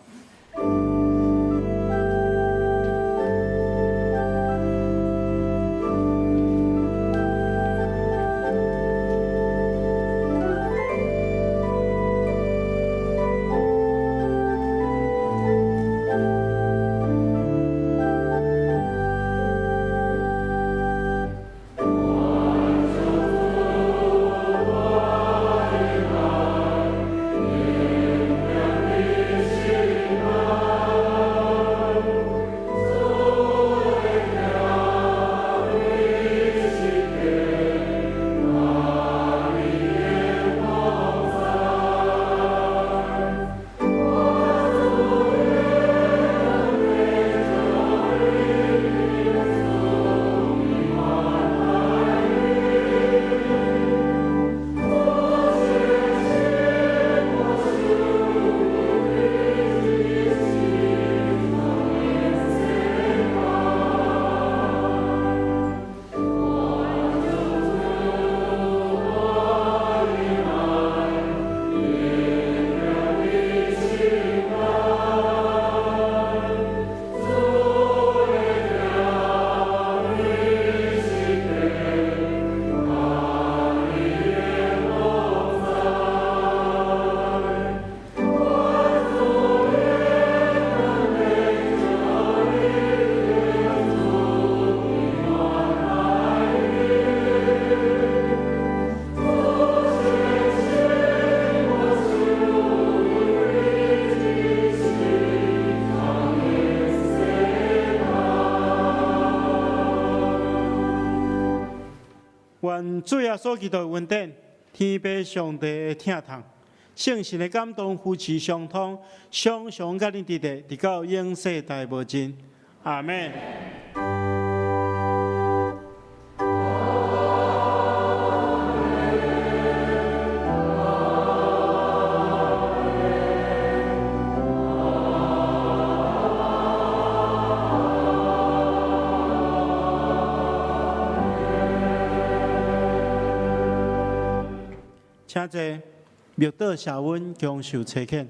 願主耶穌基督的恩典、天父上帝的疼痛、聖神的感動、扶持相通，常常佮恁佇咧，直到永世代無盡。阿們。請坐，默禱謝恩，享受差遣。